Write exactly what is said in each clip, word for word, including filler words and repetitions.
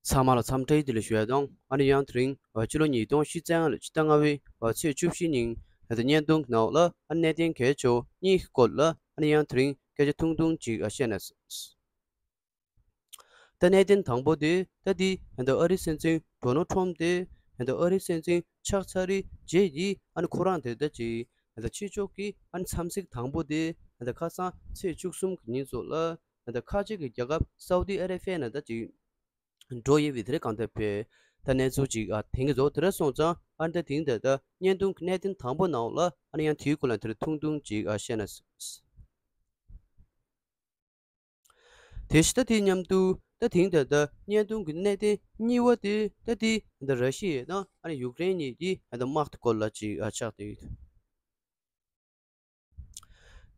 ཚང་མ་ལ་འཚམས་འདྲི་བདེ་ལེགས་ཞུ་ཡ་དང་། ཨ་ནི་ཡང་དེ་རིང་ཕྱི་ལོ་ཉིས་སྟོང་ཉི་ཤུ་རྩ་ལྔ་ལོའི་ཕྱི་ཟླ་ལྔ་པའི་ཚེས་བཅུ་བཞི་ཉིན་ད་ལྟ་བརྙན་ཐུང་གི་ནང་ལ་ཨ་ནི་གནད་དོན་གལ་ཆེ་བ་གཉིས་ཀྱི་སྐོར་ལ་ཨ་ནི་ཡང་དེ་རིང་སྐད་ཆ་ཐུང་ཐུང་ཅིག་ཨ་བཤད་ན། ད་གནད་དོན་དང་པོ་དེ་ད་དེ་ད་ལྟ་ཨ་རིའི་སྲིད་འཛིན་ཌོ་ནལ་ཊམ་དེ་ད་ལྟ་ཨ་རིའི་སྲིད་འཛིན་ཆགས་ཚར་བའི་རྗེས་ཀྱི་ཨ་ནི་ཁོ་རང་དེ་ད་ཅིག་ད་ལྟ་ཕྱི་ཕྱོགས་ཀྱི་ཨ་ནི་འཚམས་གཟིགས་དང་པོ་དེ་ད་ལྟ་ཁ་སང་ཚེས་བཅུ་གསུམ་གྱི་ཉིན་ཙམ་ལ་ད་ལྟ་ཁ་ཆེ་གི་རྒྱལ་ཁབ་སའུ་ཏི་ཨ་རེ་བྷི་ཡ་ནང་ད་ཅིག་འགྲོ་ཡི་བའི་དེ་རེད་གང་ལྟར་བས་ད་གནས་ཚུལ་ཅིག་ཨ་དེང་གི་རྫོགས་དེ་རེད་སོང་ཙང་ཨ་ནི་ད་དེང་ད་ལྟ་བརྙན་ཐུང་གི་གནད་དོན་དང་པོ་ནང་ལ་ཨ་ནི་ཡང་དེའི་སྐོར་ལ་དེ་རེད་ཐུང་ཐུང་ཅིག་ཨ་བཤད་ན། དེ་བཞིན་ད་དེའི་མཉམ་དུ་ད་དེང་ད་ལྟ་བརྙན་ཐུང་གི་གནད་དོན་གཉིས་པ་དེ་ད་དེ་ད་ར་ཤི་ཡ་དང་ཨ་ནི་ཡུཀ་རེན་གཉིས་ཀྱི་ད་དམག་དེ་སྐོར་ལ་ཅིག་ཨ་ཆགས་བསྡད་ཡོད།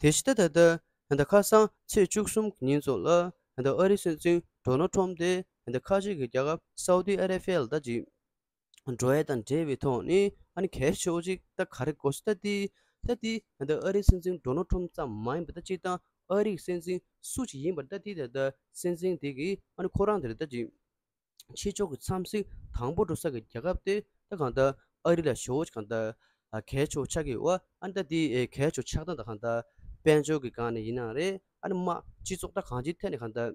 དེ་བཞིན་ད་ད་ལྟ་ད་ལྟ་ཁ་སང་ཚེས་བཅུ་གསུམ་གྱི་ཉིན་ཙམ་ལ་ད་ལྟ་ཨ་རིའི་སྲིད་འཛིན་ཌོ་ནལ་ཊམ་དེ་ད་ལྟ་ཁ་ཆེ་གི་རྒྱལ་ཁབ་སའུ་ཏི་ཨ་རེ་བྷི་ཡ་ལ་ད་ཅིག་འགྲོ་ཡ་དང་འབྲེལ་བའི་ཐོག་ནས་ཨ་ནི་གལ་ཆེ་བོ་ཅིག་ད་ག་རེ་གོ་སྲིད་ད་དེ་ད་དེ་ད་ལྟ་ཨ་རིའི་སྲིད་འཛིན་ཌོ་ནལ་ཊམ་ཙམ་མ་ཡིན་པ་ད་སྤྱིར་བཏང་ཨ་རིའི་སྲིད་འཛིན་སུ་ཞིག་ཡིན་པར་ད་དེ་ད་ལྟ་སྲིད་འཛིན་དེ་གིས་ཨ་ནི་ཁོ་རང་དེར་ད་ཅིག་ཕྱི་ཕྱོགས་ཀྱི་འཚམས་གཟིགས་དང་པོ་འགྲོ་ས་ཀྱི་རྒྱལ་ཁབ་དེ་ད་གང་ལྟར་ཨ་རི་ལ་ཞེ་པོ་ཅིག་གང་ལྟར་གལ་ཆེ་བོ་ཆགས་ཀྱི་ཡོད། ཨ་ནི་ད་དེ་གལ་ཆེ་བོ་ཆགས་སྟངས་ད་གང་ལྟར་དཔལ་འབྱོར་གྱི་སྒང་ནས་ཡིན་ནའང་རེད། ཨ་ནི་དམག་སྤྱི་ཚོགས་ད་གང་ཅིའི་ཐད་ནས་གང་ལྟར་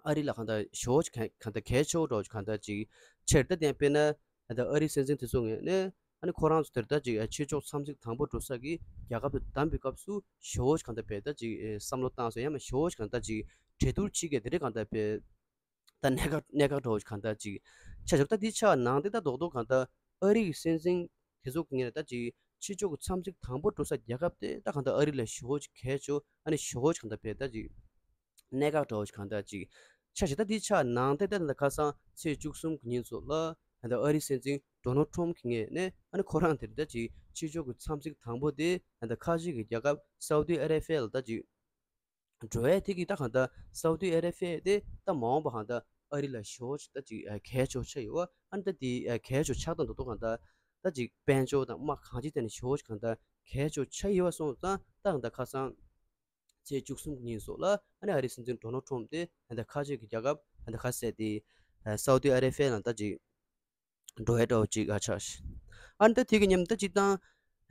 ཨ་རི་ལ་གང་ལྟར་ཞེ་པོ་ཅིག་གང་ལྟར་གལ་ཆེ་བོ་འདྲ་བོ་ཅིག་གང་ལྟར་ཅིག་ཆེར་ད་དེ་དཔེར་ན་ད་ལྟ་ཨ་རིའི་སྲིད་འཛིན་དེ་ཚོ་ངོས་ནས་ཨ་ནི་ཁོ་རང་ཚོ་དེར་ད་ཅིག་ཕྱི་ཕྱོགས་འཚམས་གཟིགས་དང་པོ་འགྲོ་ས་ཀྱི་རྒྱལ་ཁབ་དེ་བདམས་པའི་སྐབས་སུ་ཞེ་པོ་ཅིག་གང་ལྟར་བས་ད་ཅིག་བསམ་བློ་བཏང་སོང་། ཡང་མིན་ཞེ་པོ་ཅིག་གང་ལྟར་ཅིག་གྲོས་བསྡུར་བྱེད་མཁན་དེ་འདྲ་གང་ལྟར་བས། ད་གནད་འགག་གནད་འགག་འདྲ་བོ་ཞིག་གང་ལྟར་ཅིག་ཆགས་བཞག་ད་འདི་ཆགས་ནང་དེ་ད་རྡོག་རྡོག་གང་ལྟར་ཨ་རི་གི་སྲིད་འཛིན་དེ་ཚོ་གི་ངོས་ནས་ད་ཅིག་ཕྱི་ཕྱོགས་ཀྱི་འཚམས་གཟིགས་དང་པོ་འགྲོ་ས་རྒྱལ་ཁབ་དེ་ད་གང་ལྟར་ཨ་རི་ལ་ཞེ་པོ་ཅིག་གལ་ཆེ་བོ་ཨ་ནི་ཞེ་པོ་ཅིག་གང་ལྟར་བས་ད་ཅིག་གནད་འགག་འདྲ་བོ་ཞིག་གང་ལྟར་ཅིག་ཆགས་བཞག་ད་འདི་ཆགས་ནང་དེ་ད་ད་ཁ་སང་ཚེས་བཅུ་གསུམ་གྱི་ཉིན་ཙམ་ལ་ད་ཨ་རིའི་སྲིད་འཛིན་ཌོ་ནལ་ཊམ་གི་ངོས་ནས་ཨ་ནི་ཁོ་རང་དེར་ད་ཅིག་ཕྱི་ཕྱོགས་ཀྱི་འཚམས་གཟིགས་དང་པོ་དེ་ད་ཁ་ཆེ་གི་རྒྱལ་ཁབ་སའུ་ཏི་ཨ་རེ་བྷི་ཡ་ལ་ད་ཅིག་འགྲོ་ཡས་དེ་གི་ད་གང་ལྟར་སའུ་ཏི་ཨ་རེ་བྷི་ཡ་དེ་ད་མ་འོངས་པ་གང་ལྟར་ཨ་རི་ལ་ཞེ་པོ་ཅིག་ད་ཅིག་གལ་ཆེ་བོ་ཆགས་ཡོད། ཨ་ནི་ད་དེ་གལ་ཆེ་བོ་ཆགས་སྟངས་ད་དུང་གང་ལྟར་ད་ཅིག་དཔལ་འབྱོར་དང་དམག་གང་ཅིའི་ཐད་ནས་ཞེ་པོ་ཅིག་གང་ལྟར་གལ་ཆེ་བོ་ཆགས་ཡོད་པ་སོང་ཙང་ད་གང་ལྟར་ཁ་སང་ཚེས་བཅུ་གསུམ་གྱི་ཉིན་སོགས་ལ་ཨ་ནི་ཨ་རིའི་སྲིད་འཛིན་ཌོ་ནལ་ཊམ་དེ་ད་ཁ་ཆེ་གི་རྒྱལ་ཁབ་ད་ག་ཟེར་དེ་སའུ་ཏི་ཨ་རེ་བྷི་ཡ་ནང་ད་ཅིག་འགྲོ་ཡ་འདྲ་བོ་ཅིག་ཨ་ཆགས་ཤིང་། ཨ་ནི་ད་དེ་གི་མཉམ་ད་ཅིག་དང་།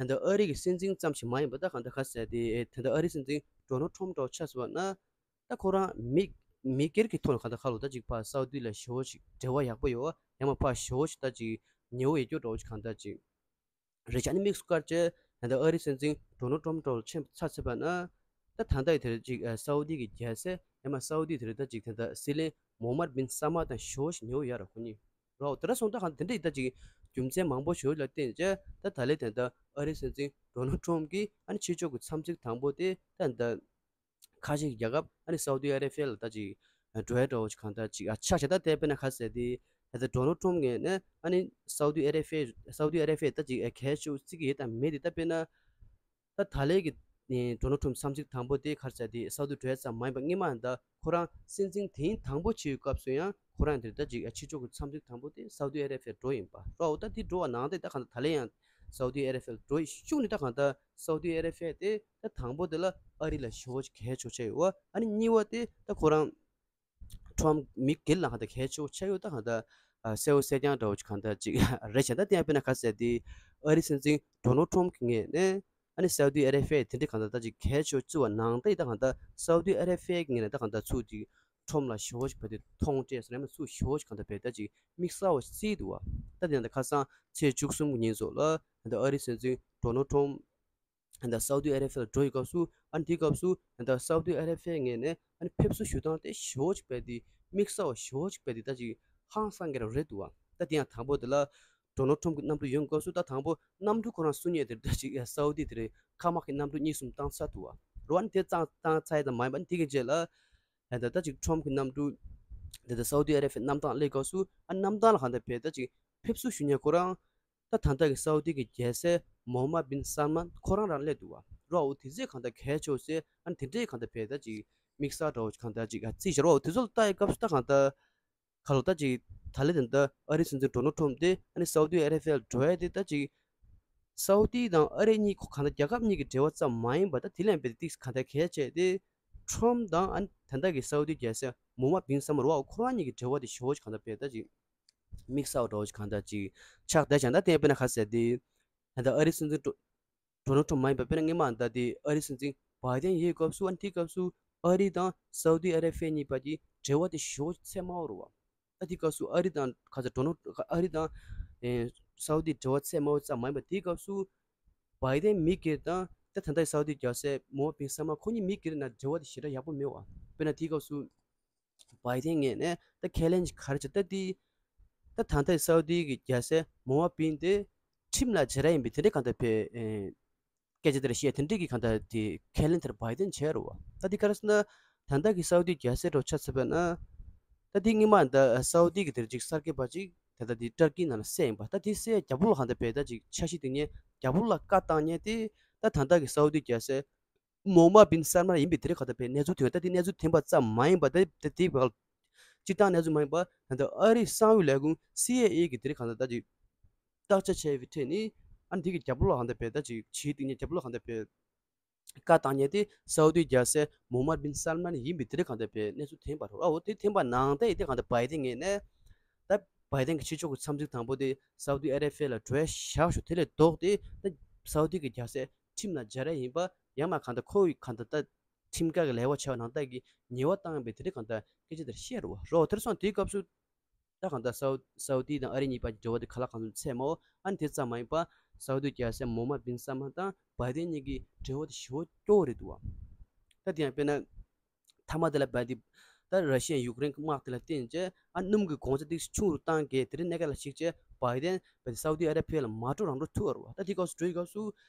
ད་ལྟ་ཨ་རི་གི་སྲིད་འཛིན་ཙམ་ཞིག་མ་ཡིན་པ་ད་གང་ལྟར་ག་ཟེར་དེ་ད་ལྟ་ཨ་རིའི་སྲིད་འཛིན་ཌོ་ནལ་ཊམ་འདྲ་བོ་ཆགས་སོང་བ་ན། ད་ཁོ་རང་མི་མི་སྒེར་གྱི་ཐོག་ནས་གང་ལྟར་ཁ་ལོ་ད་ཅིག་ཕར་སའུ་ཏི་ལ་ཞེ་པོ་ཅིག་འབྲེལ་བ་ཡག་པོ་ཡོད། ཡང་མ་ཕར་ཞེ་པོ་ཅིག་ད་ཅིག་ཉེ་བོ་ཡོད་རྒྱུ་འདྲ་བོ་ཅིག་གང་ལྟར་ཅིག་རེད་བྱས་ནས་དམིགས་སུ་བཀར་བྱས་ད་ལྟ་ཨ་རིའི་སྲིད་འཛིན་ཌོ་ནལ་ཊམ་འདྲ་བོ་ཕྱིན་ཚར་ཚར་བ་ན། ད་ད་ལྟ་ཡི་དེར་ཅིག་སའུ་ཏི་གི་རྒྱལ་སྲས་ཡང་མ་སའུ་ཏི་དེར་ད་ཅིག་ད་ལྟ་སྲིད་བློན་མོ་ཧམ་མད་བིན་སལ་མཱན་དང་ཞེ་པོ་ཅིག་ཉེ་བོ་ཡོད་ར་ཁོ་གཉིས། རོ་དེ་འདྲ་སོང་ད་གང་དེ་འདྲ་ཡི་ད་ཅིག་རྒྱུ་མཚན་མང་པོ་ཞིག་ལ་བརྟེན་བྱས་ད་ད་ལས་དེ་ད་ཨ་རིའི་སྲིད་འཛིན་ཌོ་ནལ་ཊམ་གྱིས་ཨ་ནི་ཕྱི་ཕྱོགས་ཀྱི་འཚམས་གཟིགས་དང་པོ་དེ་ད་ད་ཁ་ཆེ་གི་རྒྱལ་ཁབ་ཨ་ནི་སའུ་ཏི་ཨ་རེ་བྷི་ཡ་ལ་ད་ཅིག་འགྲོ་ཡ་འདྲ་བོ་ཅིག་གང་ལྟར་ཅིག་ཨ་ཆགས་བྱས་ད་དེ་དཔེར་ན་ག་ཟེར་དེ་ད་ད་ཌོ་ནལ་ཊམ་ངོས་ནས་ཨ་ནི་སའུ་ཏི་ཨ་རེ་བྷི་ཡ་སའུ་ཏི་ཨ་རེ་བྷི་ཡ་ད་ཅིག་ཨ་གལ་ཆེ་བོ་བརྩི་གི་ཡོད་དང་མེད་དེ་ད་དཔེར་ན། ད་ད་ལས་ཀྱི་ཨེ་ཌོ་ནལ་ཊམ་འཚམས་གཟིགས་དང་པོ་དེ་ག་རེ་ཟེར་དེ་སའུ་ཏི་འགྲོ་ཡ་ཙམ་མ་ཡིན་པ་སྔོན་མ་ད་ཁོ་རང་སྲིད་འཛིན་དེའི་དང་པོ་བྱེད་ཡུལ་སྐབས་སུ་ཡང་ཁོ་རང་དེར་ད་ཅིག་ཕྱི་ཕྱོགས་ཀྱི་འཚམས་གཟིགས་དང་པོ་དེ་སའུ་ཏི་ཨ་རེ་བྷི་ཡ་འགྲོ་ཡིན་པ་རོ། ད་དེ་འགྲོ་བ་ནང་དེ་ད་གང་ལྟར་ད་ལས་ཡང་སའུ་ཏི་ཨ་རེ་བྷི་ཡ་འགྲོ་ཡི་ཤུགས་ནི་ད་གང་ལྟར་སའུ་ཏི་ཨ་རེ་བྷི་ཡ་དེ་ད་དང་པོ་དེ་ལ་ཨ་རི་ལ་ཞེ་པོ་ཅིག་གལ་ཆེ་བོ་ཆགས་ཡོད། ཨ་ནི་གཉིས་པ་དེ་ད་ཁོ་རང་ཊམ་མི་སྒེར་ལ་གང་ལྟར་གལ་ཆེ་བོ་ཆགས་ཡོད། ད་གང་ལྟར་ཨ་གསལ་བོ་གསལ་རྐྱང་འདྲ་བོ་ཅིག་གང་ལྟར་ཅིག་རེད་བྱས་ད་དེ་ཡང་དཔེར་ན་ག་ཟེར་དེ་ཨ་རིའི་སྲིད་འཛིན་ཌོ་ནལ་ཊམ་གྱི་ངོས་ནས་ཨ་ནི་སའུ་ཏི་ཨ་རེ་བྷི་ཡ་དེ་འདྲའི་གང་ལྟར་ད་ཅིག་གལ་ཆེ་བོ་བརྩི་བ་ནང་བཞིན་ད་གང་ལྟར་སའུ་ཏི་ཨ་རེ་བྷི་ཡ་གི་ངོས་ནས་ད་གང་ལྟར་ཚུར་ཅིག་ཊམ་ལ་ཞེ་པོ་ཅིག་བས་དེ་མཐོང་སྤྲད་ཟེར་ན་མ་ཚུར་ཞེ་པོ་ཅིག་གང་ལྟར་བས་ད་ཅིག་དམིགས་བསལ་བ་བརྩིས་འདུག་བ། ད་དེ་ཡང་ད་ཁ་སང་ཚེས་བཅུ་གསུམ་གྱི་ཉིན་སོགས་ལ་ད་ཨ་རིའི་སྲིད་འཛིན་ཌོ་ནལ་ཊམ་ད་སའུ་ཏི་ཨ་རེ་བྷི་ཡ་ལ་འགྲོ་ཡི་སྐབས་སུ་ཨ་ནི་དེའི་སྐབས་སུ་ད་སའུ་ཏི་ཨ་རེ་བྷི་ཡའི་ངོས་ནས་ཨ་ནི་ཕེབས་བསུ་ཞུ་སྟངས་དེ་ཞེ་པོ་ཅིག་བས་དེ་དམིགས་བསལ་བ་ཞེ་པོ་ཅིག་བས་དེ་ད་ཅིག་ཧང་སང་གི་རང་རེད་འདུག་བ། ད་དེ་ཡང་དང་པོ་དེ་ལ་ཌོ་ནལ་ཊམ་གྱི་གནམ་གྲུ་ཡོང་སྐབས་སུ་ད་དང་པོ་གནམ་གྲུ་ཁོ་རང་བསུ་མཁན་དེ་ད་ཅིག་སའུ་ཏི་དེ་རེད། ཁ་མ་གི་གནམ་གྲུ་གཉིས་གསུམ་བཏང་ཚར་འདུག་བ། རོ་ཨ་ནི་དེ་བཏང་བཏང་ཚར་ཡ་ད་མ་ཡིན་པ་ཨ་ནི་དེ་གི་རྗེས་ལ་ད་ད་ཅིག་ཊམ་གྱི་གནམ་གྲུ་དེ་ད་སའུ་ཏི་ཨ་རེ་བྷི་ཡའི་གནམ་ཐང་སླེབས་སྐབས་སུ་ཨ་གནམ་ཐང་ལ་གང་ལྟར་བས་ད་ཅིག་ཕེབས་བསུ་ཞུ་མཁན་ཁོ་རང་། ད་ད་ལྟ་གི་སའུ་ཏི་གི་རྒྱལ་སྲས་མོ་ཧམ་མད་བིན་སལ་མཱན་ཁོ་རང་རང་སླེབས་འདུག་བ། རོ་འོ་དེ་ཚོས་གང་ལྟར་གལ་ཆེ་བོ་ཟེར་ཨ་ནི་དེ་འདྲས་གང་ལྟར་བས་ད་ཅིག་དམིགས་བསལ་འདྲ་བོ་གང་ལྟར་ཅིག་ཨ་བརྩིས་བཞག་རོ། འོ་དེ་ཚོ་ལ་ལྟ་ཡི་སྐབས་སུ་ད་གང་ལྟར་ཁ་ལོ་ད་ཅིག་ད་ལས་དེ་འདྲ་ཨ་རིའི་སྲིད་འཛིན་ཌོ་ནལ་ཊམ་དེ་ཨ་ནི་སའུ་ཏི་ཨ་རེ་བྷི་ཡ་འགྲོ་ཡ་དེ་ད་ཅིག་སའུ་ཏི་དང་ཨ་རི་གཉིས་ཁོ་གང་ལྟར་རྒྱལ་ཁབ་གཉིས་ཀྱི་འབྲེལ་བ་ཙམ་མ་ཡིན་པ་ད་དེ་ལས་འབད་དེ་ཏིག་གང་ལྟར་གལ་ཆེ་དེ། ཊམ་དང་ཨ་ནི་ད་ལྟ་གི་སའུ་ཏི་རྒྱལ་སྲས་ མོ་མ་བིན་སམ་རོ་ཁོ་རང་གཉིས་ཀྱི་འབྲེལ་བ་དེ་ཞེ་པོ་ཅིག་གང་ལྟར་བས་ད་ཅིག་དམིགས་བསལ་འདྲ་བོ་ཅིག་གང་ལྟར་ཅིག་ཆགས་བསྡད་ཀྱང་། ད་དེ་དཔེར་ན་ག་ཟེར་དེ་ད་ལྟ་ཨ་རིའི་སྲིད་འཛིན་ཌོ་ཌོ་ནལ་ཊམ་མ་ཡིན་པ། དཔེར་ན་སྔོན་མ་ད་དེ་ཨ་རིའི་སྲིད་འཛིན་བྷའི་ཌེན་ཡོད་སྐབས་སུ། ཨ་ནི་དེའི་སྐབས་སུ་ཨ་རི་དང་སའུ་ཏི་ཨ་རེ་ཕི་ཡ་གཉིས་བར་གྱི་འབྲེལ་བ་དེ་ཞེ་པོ་ཚད་དམའ་བོ་རེད་བ། ད་དེའི་སྐབས་སུ་ཨ་རི་དང་ག་ཚོད་འགྲོ་ནོ། ཨ་རི་དང་ཨེ་སའུ་ཏི་འབྲེལ་བ་ཚད་དམའ་བོ་ཙམ་མ་ཡིན་པ། དེའི་སྐབས་སུ་བྷའི་ཌེན་མི་སྒེར་དང་ད་ད་ལྟའི་སའུ་ཏི་རྒྱལ་སྲས་མོ་ཧམ་མད་བིན་སལ་མཱན་ཁོ་གཉིས་མི་སྒེར་ནང་འབྲེལ་བ་དེ་ཞེ་དྲག་ཡག་པོ་མེད་བ། དཔེར་ན་དེའི་སྐབས་སུ་བྷའི་ཌེན་ངོས་ནས་ད་ཁས་ལེན་གྱི་ག་རེ་བྱས། ད་དེ་ད་ད་ལྟའི་སའུ་ཏི་གི་རྒྱལ་སྲས་མོ་ཧམ་མད་བིན་དེ་ཁྲིམས་ལ་བྱེད་ར་ཡིན་པའི་དེ་འདྲའི་གང་ལྟར་བས་ཨེ་སྐད་ཆ་དེ་རེད་ཤེས། དེ་འདྲའི་གི་གང་ལྟར་དེ་ཁས་ལེན་དེར་བྷའི་ཌེན་བྱས་རེད་བ། ད་དེ་ག་རེ་ཟེར་ན་ད་ལྟ་གི་སའུ་ཏི་རྒྱལ་སྲས་འདྲ་བོ་ཆ་མཚོན་པ་ན། ད་དེ་སྔོན་མ་ད་སའུ་ཏི་གི་དེར་ཅིག་གསར་མཁས་པ་ཅིག་ད་ལྟ་དེ་ཏུར་ཀི་ནང་ལ་བསད་ཡིན་པ། ད་དེ་བསད་རྒྱ་བོད་ལ་གང་ལྟར་བས་ད་ཅིག་འཆར་གཞི་བཏིང་མཁན། རྒྱ་བོད་ལ་བཀའ་བཏང་མཁན་དེ་ད་ད་ལྟ་གི་སའུ་ཏི་རྒྱལ་སྲས་མོ་ཧམ་མད་བིན་སལ་མཱན་ཡིན་པའི་དེ་འདྲའི་གང་ལྟར་བས་གནས་ཚུལ་ཐོན་ཡོད། ད་དེ་གནས་ཚུལ་ཐོན་པ་ཙམ་མ་ཡིན་པ། ད་དེ་བར་སྤྱིར་བཏང་གནས་ཚུལ་མ་ཡིན་པ། ད་ལྟ་ཨ་རིའི་གསང་བའི་ལས་ཁུངས་སི་ཨའི་ཨེ་གི་དེ་འདྲའི་གང་ལྟར་ད་ཅིག་བརྟག་དཔྱད་བྱས་པའི་ཐད་ནས། ཨ་ནི་དེ་གི་རྒྱ་བོད་ལ་གང་ལྟར་བས་ད་ཅིག་བྱེད་བཏིང་མཁན། རྒྱ་བོད་ལ་གང་ལྟར་བས་བཀའ་བཏང་མཁན་དེ་སའུ་ཏི་རྒྱལ་སྲས་མོ་ཧམ་མད་བིན་སལ་མཱན་ཡིན་པའི་དེ་འདྲ་གང་ལྟར་བས་གནས་ཚུལ་ཐོན་པ་རེད། ཨ་འོ་དེ་ཐོན་པ་ནང་བཞིན་དེ་གང་ལྟར་བྷའི་ཌེན་ངོས་ནས། ད་བྷའི་ཌེན་གྱི་ཕྱི་ཕྱོགས་ཀྱི་འཚམས་གཟིགས་དང་པོ་དེ་སའུ་ཏི་ཨ་རེ་ཕི་ཡ་ལ་འགྲོ་ཡ་བཞག་ཞོག་དེ་ལས་ལྡོག་སྟེ་ད་སའུ་ཏི་གི་རྒྱལ་སྲས་ཁྲིམས་ལ་སྦྱར་ཡ་ཡིན་པ། ཡང་མ་གང་ལྟར་ཁོ་གི་གང་ལྟར་ད་ཁྲིམས་འགལ་གྱི་ལས་ཀ་བྱས་པ་ནང་བཞིན་གྱི་ཉེས་པ་བཏང་ཡ་ཡིན་པའི་དེ་འདྲ་གང་ལྟར་སྐད་ཆ་དེ་བཤད་རེད་བ། རོ་དེར་སོང་དེའི་སྐབས་སུ་ད་གང་ལྟར་སའུ་སའུ་ཏི་དང་ཨ་རི་གཉིས་བར་གྱི་འབྲེལ་བ་དེ་གང་ལ་གང་འཚམ་ཚད་མའོ། ཨ་ནི་དེ་ཙམ་མ་ཡིན་པ། སའུ་ཏི་རྒྱལ་སྲས་མོ་ཧམ་མད་བིན་སལ་མཱན་དང་བྷའི་ཌེན་གཉིས་ཀྱི་འབྲེལ་བ་དེ་ཞེ་པོ་སྐྱོ་བོ་རེད་འདུག་བ། ད་དེ་ཡང་དཔེར་ན་མཐའ་མ་དེ་ལ་བྷའི་ཌེན་ད་ར་ཤི་ཡ་ཡུཀ་རེན་གྱི་དམག་དེ་ལ་བརྟེན་བྱས། ཨ་སྣུམ་གྱི་གོང་ཚད་ཏོག་ཙམ་ཆུང་རུ་བཏང་གི་དེ་འདྲའི་གནད་འགག་ལ་གཞིགས་བྱས། བྷའི་ཌེན་བྷའི་ཌེན་སའུ་ཏི་ཨ་རེ་ཕི་ཡ་ལ་མ་འགྲོ་རང་འགྲོ་ཐུག་པ་རེད་བ། ད་དེའི་སྐབས་སུ་འགྲོ་ཡི་སྐབས་སུ་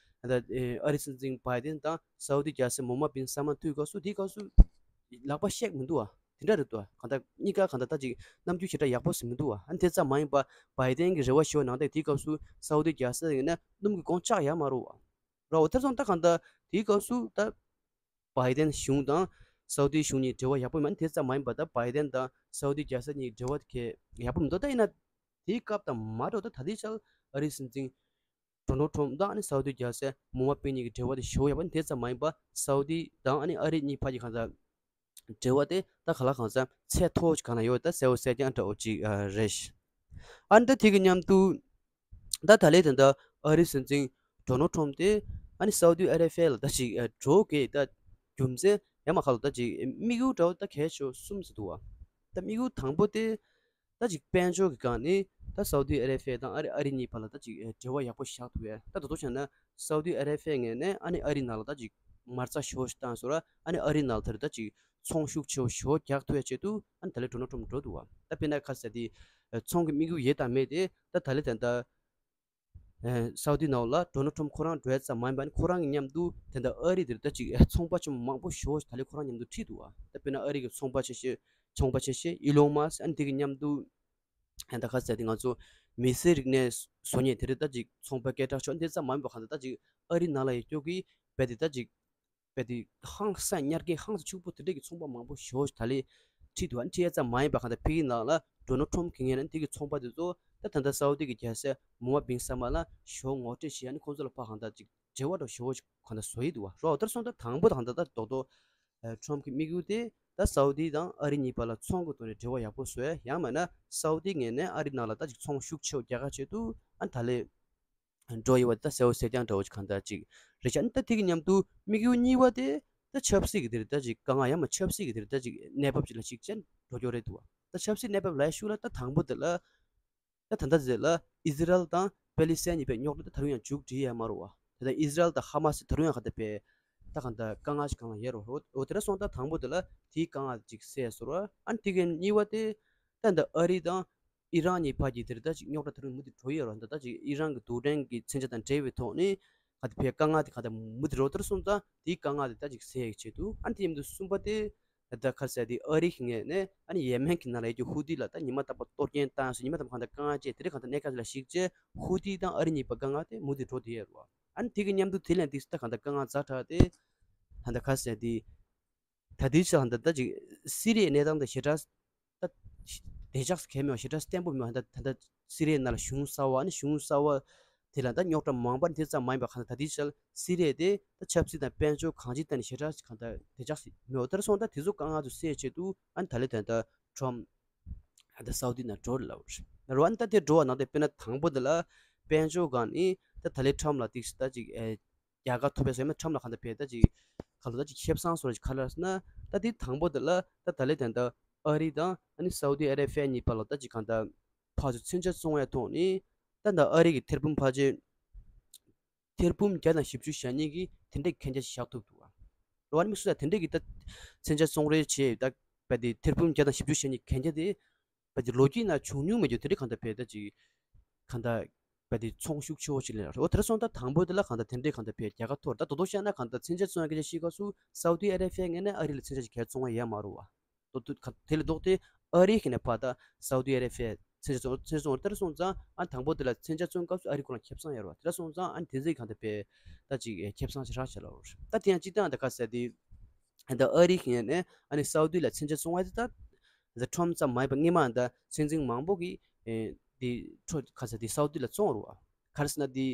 ད་ཨ་རིའི་སྲིད་འཛིན་བྷའི་ཌེན་དང་སའུ་ཏི་རྒྱལ་སྲས་མོ་ཧམ་མད་བིན་སལ་མཱན་ཐུག་ཡི་སྐབས་སུ་དེའི་སྐབས་སུ་ལག་པ་བཤེགས་མི་འདུག་བ། དེ་འདྲ་རེད་འདུག་བ། གང་ལྟར་གཉིས་ཀ་གང་ལྟར་ད་ཅིག་རྣམ་འགྱུར་ཞེ་དྲག་ཡག་པོ་ཞིག་མི་འདུག་བ། ཨ་ནི་དེ་ཙམ་མ་ཡིན་པ། བྷའི་ཌེན་གྱི་རེ་བ་ཞུ་བ་ནང་བཞིན་དེའི་སྐབས་སུ་སའུ་ཏི་རྒྱལ་སྲས་ཡིན་ན་སྣུམ་གྱི་གོང་བཅག་ཡ་མ་རེད་བ། རོ་དེར་སོང་ད་གང་ལྟར་དེའི་སྐབས་སུ་ད་བྷའི་ཌེན་གཞུང་དང་སའུ་ཏི་གཞུང་གཉིས་འབྲེལ་བ་ཡག་པོ་མེད། དེ་ཙམ་མ་ཡིན་པ། ད་བྷའི་ཌེན་དང་སའུ་ཏི་རྒྱལ་ས་གཉིས་འབྲེལ་བ་གལ་ཡག་པོ་མི་འདུག་ད་ཡིན་ན་དེའི་སྐབས་དང་མ་འགྲོ་ད་ད་ལྟའི་ཆར་ཨ་རིའི་སྲིད་འཛིན་ཌོ་ནལ་ཊམ་དང་ཨ་ནི་སའུ་ཏི་རྒྱལ་སའི་མོ་མ་པིན་གཉིས་ཀྱི་འབྲེལ་བ་དེ་ཞེ་པོ་ཡག་པོ། དེ་ཙམ་མ་ཡིན་པ་སའུ་ཏི་དང་ཨ་ནི་ཨ་རི་གཉིས་བར་གྱི་གང་ཟག་འབྲེལ་བ་དེ་ད་ག་ལ་གང་ཟག་ཚད་མཐོ་བོ་ཅིག་གང་ན་ཡོད། ད་གསལ་བོ་གསལ་རྐྱང་འདྲ་བོ་ཅིག་ཨ་རེད། ཨ་ནི་ད་དེ་གི་མཉམ་དུ་ད་ད་ལས་དེ་འདྲ་ཨ་རིའི་སྲིད་འཛིན་ཌོ་ནལ་ཊམ་དེ་ཨ་ནི་སའུ་ཏི་ཨ་རེ་ཕི་ཡ་ལ་ད་ཅིག་ཨ་འགྲོ་གི་ད་རྒྱུ་མཚན་ཡ་མ་ཁ་ལ་ད་ཅིག་དམིགས་ཡུལ་འདྲ་བོ་ད་གལ་ཆེ་བ་གསུམ་ཟེར་འདུག་བ། ད་དམིགས་ཡུལ་དང་པོ་དེ་ད་ཅིག་དཔལ་འབྱོར་གྱི་སྒང་ནས་ད་སའུ་ཏི་ཨ་རེ་ཕི་ཡ་དང་ཨ་རི་ཨ་རི་གཉིས་བར་ལ་ད་ཅིག་འབྲེལ་བ་ཡག་པོ་བཞག་ཐུབ་ཡ། ད་དོ་དོ་བྱས་ན་སའུ་ཏི་ཨ་རེ་ཕི་ཡ་ངོས་ནས་ཨ་ནི་ཨ་རི་ནང་ལ་ད་ཅིག་མ་རྩ་ཞེ་པོ་ཞིག་བཏང་ཟེར་ར། ཨ་ནི་ཨ་རི་ནང་ལ་ད་རེས་ད་ཅིག་ཚོང་ཤུགས་ཆེ་བོ་ཞེ་པོ་རྒྱག་ཐུབ་ཡ་ཆེད་དུ་ཨ་ནི་ད་ལས་ཌོ་ནལ་ཊམ་འགྲོ་འདུག་བ། ད་དཔེར་ན་ཁ་ཟེར་དེ་ཚོང་གི་དམིགས་ཡུལ་ཡོད་དང་མེད་དེ་ད་ད་ལས་ད་ད་ཨེ་སའུ་ཏི་ནང་ལ་ཌོ་ནལ་ཊམ་ཁོ་རང་འགྲོ་ཡ་ཙམ་མ་ཡིན་པ། ཨ་ནི་ཁོ་རང་གི་མཉམ་དུ་དེ་འདྲ་ཨ་རི་དེར་ད་ཅིག་ཨེ་ཚོང་པ་ཆེན་པོ་མང་པོ་ཞེ་པོ་ཞིག་ད་ལས་ཁོ་རང་མཉམ་དུ་ཁྲིད་འདུག་བ། ད་དཔེར་ན་ཨ་རི་གི་ཚོང་པ་ཆེ་ཤོས་ཚོང་པ་ཆེ་ཤོས་ཨི་ལོན་མཱ་སི་ཨ་ནི་དེ་གི་མཉམ་དུ་ཨ་ད་ཁ་ཟེར་དེ་ང་ཚོ་མི་སེར་རིག་གནས་བཟོ་མཁན་དེ་རེད། ད་ཅིག་ཚོང་པ་སྐད་གྲགས་ཆོད། ཨ་ནི་དེ་ཙམ་མ་ཡིན་པ་གང་ལྟར་ད་ཅིག་ཨ་རི་ནང་ལ་ཡོད་རྒྱུ་གི་རྦད་དེ་ད་ཅིག་རྦད་དེ་ཧང་སང་ཉར་མཁན་ཧང་སང་ཕྱུག་པོ་དེ་འདྲས་ཀྱི་ཚོང་པ་མང་པོ་ཞེ་པོ་ཞིག་ད་ལས་ཁྲིད་འདུག་བ། ཨ་ནི་ཁྲིད་ཡ་ཙམ་མ་ཡིན་པ་གང་ལྟར་ཕ་གིའི་ནང་ལ་ཌོ་ནལ་ཊམ་གྱི་ངོས་ནས་དེ་གི་ཚོང་པ་དེ་ཚོ་ད་ད་ལྟ་སའུ་ཏི་གི་རྒྱལ་སྲས་མོ་མ་བིན་སལ་མཱན་ལ་ཞེ་པོ་ངོ་སྤྲོད་བྱེད་ཡ། ཨ་ནི་ཁོང་ཚོ་ལ་ཕར་གང་ལྟར་ཅིག་འབྲེལ་བ་འདྲ་ཞེ་པོ་ཞིག་གང་ལྟར་བཟོ་ཡི་འདུག་བ། རོ་དེར་སོང་ད་དང་པོ་དང་ད་ད་རྡོག་རྡོག་ཨ་ཊམ་གྱི་དམིགས་ཡུལ་དེ་ད་སའུ་ཏི་དང་ཨ་རི་གཉིས་བར་ལ་ཚོང་གི་ཐོག་ནས་འབྲེལ་བ་ཡག་པོ་བཟོ་ཡ། ཡང་མིན་ན་སའུ་ཏི་ངོས་ནས་ཨ་རི་ནང་ལ་ད་ཅིག་ཚོང་ཤུགས་ཆེ་བོ་རྒྱག་ག་ཆེད་དུ་ཨ་ནི་ད་ལས་འགྲོ་ཡི་བ། ད་གསལ་བོ་གསལ་རྐྱང་འདྲ་བོ་ཅིག་གང་ལྟར་ཅིག་རེད་ཤག་ཨ་ནི་ད་དེ་གི་མཉམ་དུ་དམིགས་ཡུལ་གཉིས་པ་དེ་ད་ཆབ་སྲིད་ཀྱི་དེ་རེད། ད་ཅིག་དཀའ་ངལ་ཡང་མ་ཆབ་སྲིད་ཀྱི་དེ་རེད། ད་ཅིག་གནས་བབ་ཅིག་ལ་གཞིགས་བྱས་འགྲོ་རྒྱུ་རེད་འདུག་བ། ད་ཆབ་སྲིད་གནས་བབ་ལ་ཤུགས་ལ་ད་དང་པོ་དེ་ལ་ད་ད་ལྟ་དེ་ལ་ཨི་ཟི་རལ་དང་པེ་ལི་སི་ཐན་གཉིས་པའི་རྙོག་དྲ་ད་ད་རུང་ཡང་མཇུག་སྒྲིལ་ཡ་མ་རེད་བ། ད་ལྟ་ཨི་ཟི་རལ་དང་ཧ་མ་སི་ད་རུང་ཡང་ག་ད་པའི་ད་གང་ལྟར་དཀའ་ངལ་ཞིག་སྒང་ལ་ཡོད་རེད་བ། འོ་དེ་འདྲ་སོང་ད་དང་པོ་དེ་ལ་དེའི་དཀའ་ངལ་ཅིག་སེལ་སོང་ར། ཨ་ནི་དེ་གི་གཉིས་པ་དེ་ད་ད་ཨ་རི་དང་ཨི་རན་གཉིས་བར་གྱི་དེ་རེད། ད་ཅིག་རྙོག་དྲ་ད་རུང་མུ་མཐུད་འགྲོ་ཡི་ཡོད་རེད་བ། ད་ད་ཅིག་ཨི་རན་གྱི་རྡུལ་ཕྲན་གྱི་མཚོན་ཆ་དང་འབྲེལ་བའི་ཐོག་ནས་ག་ད་པའི་དཀའ་ངལ་དེ་ག་ད་མུ་མཐུད་འགྲོ། དེ་འདྲ་སོང་ཙང་དེའི་དཀའ་ངལ་དེ་ད་ཅིག་སེལ་ཡག་ཆེད་དུ། ཨ་ནི་དེ་མཉམ་དུ་གསུམ་པ་དེ་ད་ད་ག་རེ་ཟེར་དེ་ཨ་རི་གི་ངོས་ནས་ཨ་ནི་ཡེ་མེན་གྱི་ནང་ལ་ཡོད་རྒྱུ་ཧུ་ཏི་ལ་ད་ཉི་མ་རྟག་པར་གཏོར་སྐྱོན་བཏང་སོང་། ཉི་མ་རྟག་པར་གང་ལྟར་དཀའ་ངལ་སྤྱད། དེ་འདྲ་གང་ལྟར་གནད་འགག་ཅིག་ལ་གཞིགས་བྱས་ཧུ་ཏི་དང་ཨ་རི་གཉིས་བར་དཀའ་ངལ་དེ་མུ་མཐུད་འགྲོ་བསྡད་ཡོད་རེད་བ། ཨ་ནི་དེ་གི་མཉམ་དུ་དེ་ལས་འདི་ད་གང་ལྟར་དཀའ་ངལ་ཛ་དྲག་དེ་ད་ད་ག་རེ་ཟེར་དེ་ད་དེའི་ཆ་ལ་ད་ད་ཅིག་སི་རི་ཡའི་གནས་སྟངས་དེ་ཞེ་དྲག་ད་བདེ་འཇགས་སུ་གང་ཡང་མེད་པ། ཞེ་དྲག་བརྟན་པོ་མེད་པ། ད་ད་ད་སི་རི་ཡའི་ནང་ལ་གཞུང་གསར་པ། ཨ་ནི་གཞུང་གསར་པ་ དེ་ལ་ད་རྙོག་དྲ་མང་པོ་དེ་ཙམ་མ་ཡིན་པ་གང་ལྟར་ད་ལྟའི་ཆར་སི་རི་ཡ་དེ་ད་ཆབ་སྲིད་དང་དཔལ་འབྱོར་གང་ཅིའི་ཐད་ནས་ཞེ་དྲག་གང་ལྟར་བདེ་འཇགས་ཤིག་མེད་པ། དེར་སོང་ཙང་དེ་ཚོ་དཀའ་ངལ་ཚོ་སེལ་ཆེད་དུ་ཨ་ནི་ད་ལན་ད་ལྟ་ཁྲོམ་ད་སའུ་དི་ནང་འགྲོ་རེད་ལབ་རེད། རེད་བ། ཨ་ནི་ད་དེ་འགྲོ་བ་ནང་དེ་དཔེར་ན་དང་པོ་དེ་ལ་དཔལ་འབྱོར་སྒང་ནས་ད་ད་ལན་ཁྲོམ་ལ་ཏིག་ད་ཅིག་ཨེ་རྒྱལ་ཁ་ཐོབ་པའི་སོ་ཡ་མ་ཁྲོམ་ལ་གང་ལྟར་བས་ད་ཅིག་ག་ལ་ད་ཅིག་ཁེ་བཟང་བཟོ་ར་ཅིག་ག་ལ་ཟེར་ན། ད་དེ་དང་པོ་དེ་ལ་ད་ད་ལན་ད་ལྟ་ཨ་རི་དང་ཨ་ནི་སའུ་དི་ཨ་རེ་བྷི་ཡ་གཉིས་བར་ལ་ད་ཅིག་གང་ལྟར་ཕར་ཚུར་མཚོན་ཆ་བཙོང་བའི་ཐོག་ནས་ད་ད་ཨ་རི་གི་ཐེར་འབུམ་ཕལ་ཆེར་ཐེར་འབུམ་བརྒྱ་དང་བཞི་བཅུ་ཞེ་གཉིས་ཀྱི་དེ་འདྲའི་གན་རྒྱ་ཞིག་བཞག་ཐུབ་འདུག་བ། རེད་བ། ཨ་ནི་མི་སུ་ཡང་དེ་འདྲའི་གི་ད་མཚོན་ཆ་བཙོང་རེས་བྱས་ད་བས་དེ་ཐེར་འབུམ་བརྒྱ་དང་བཞི་བཅུ་ཞེ་གཉིས་གན་རྒྱ་དེ་བས་དེ་ལོ་རྒྱུས་ནང་བྱུང་མྱོང་མེད་རྒྱུ་དེ་འདྲའི་གང་ལྟར་བས་ད་ཅིག་གང་ལྟར་བས་དེ་ཚོང་ཤུགས་ཆེ་བོ་ཞིག་ལེན་རེད། འོ་དེར་སོང་ད་དང་པོ་དེ་ལ་གང་ལྟར་དེ་འདྲའི་གང་ལྟར་བས་རྒྱལ་ཁ་ཐོབ། ད་དོ་དོ་བཤད་ན་གང་ལྟར་མཚོན་ཆ་བཙོང་ཡ་སྐད་ཆ་བཤད་སྐབས་སུ་སའུ་དི་ཨ་རེ་བྷི་ཡ་ངོས་ནས་ཨ་རི་ལ་མཚོན་ཆ་ཞིག་ག་བཙོང་བ་ཡོད་མ་རེད་བ། དོ་དོ་ག་དེ་ལས་ལྡོག་སྟེ་ཨ་རི་ཁེ་ནས་ཕར་ད་སའུ་དི་ཨ་རེ་བྷི་ཡ་མཚོན་ཆ་བཙོང་མཚོན་ཆ་བཙོང་རེད། དེར་སོང་ཙང་ཨ་དང་པོ་དེ་ལ་མཚོན་ཆ་བཙོང་སྐབས་སུ་ཨ་རི་ཁོ་རང་ཁེ་བཟང་ཡོད་རེད་བ། དེར་སོང་ཙང་ཨ་དེ་ཚོའི་གང་ལྟར་བས་ད་ཅིག་ཁེ་བཟང་ཞེ་དྲག་ཞིག་ལབ་རེད། ད་དེ་ཡང་སྤྱིར་བཏང་ད་ག་ཟེར་དེ་ད་ཨ་རི་ཁེ་ནས་ཨ་ནི་སའུ་དི་ལ་མཚོན་ཆ་བཙོང་བ་དེ་ད་ད་ཁྲོམ་ཙམ་མ་ཡིན་པ་སྔོན་མ་ད་སྲིད་འཛིན་མང་པོ་གིས་ཨེ་དེ་ཁྲོ་ག་ཟེར་དེ་སའུ་དི་ལ་བཙོང་རེད་བ། ག་རེ་ཟེར་ན་དེ་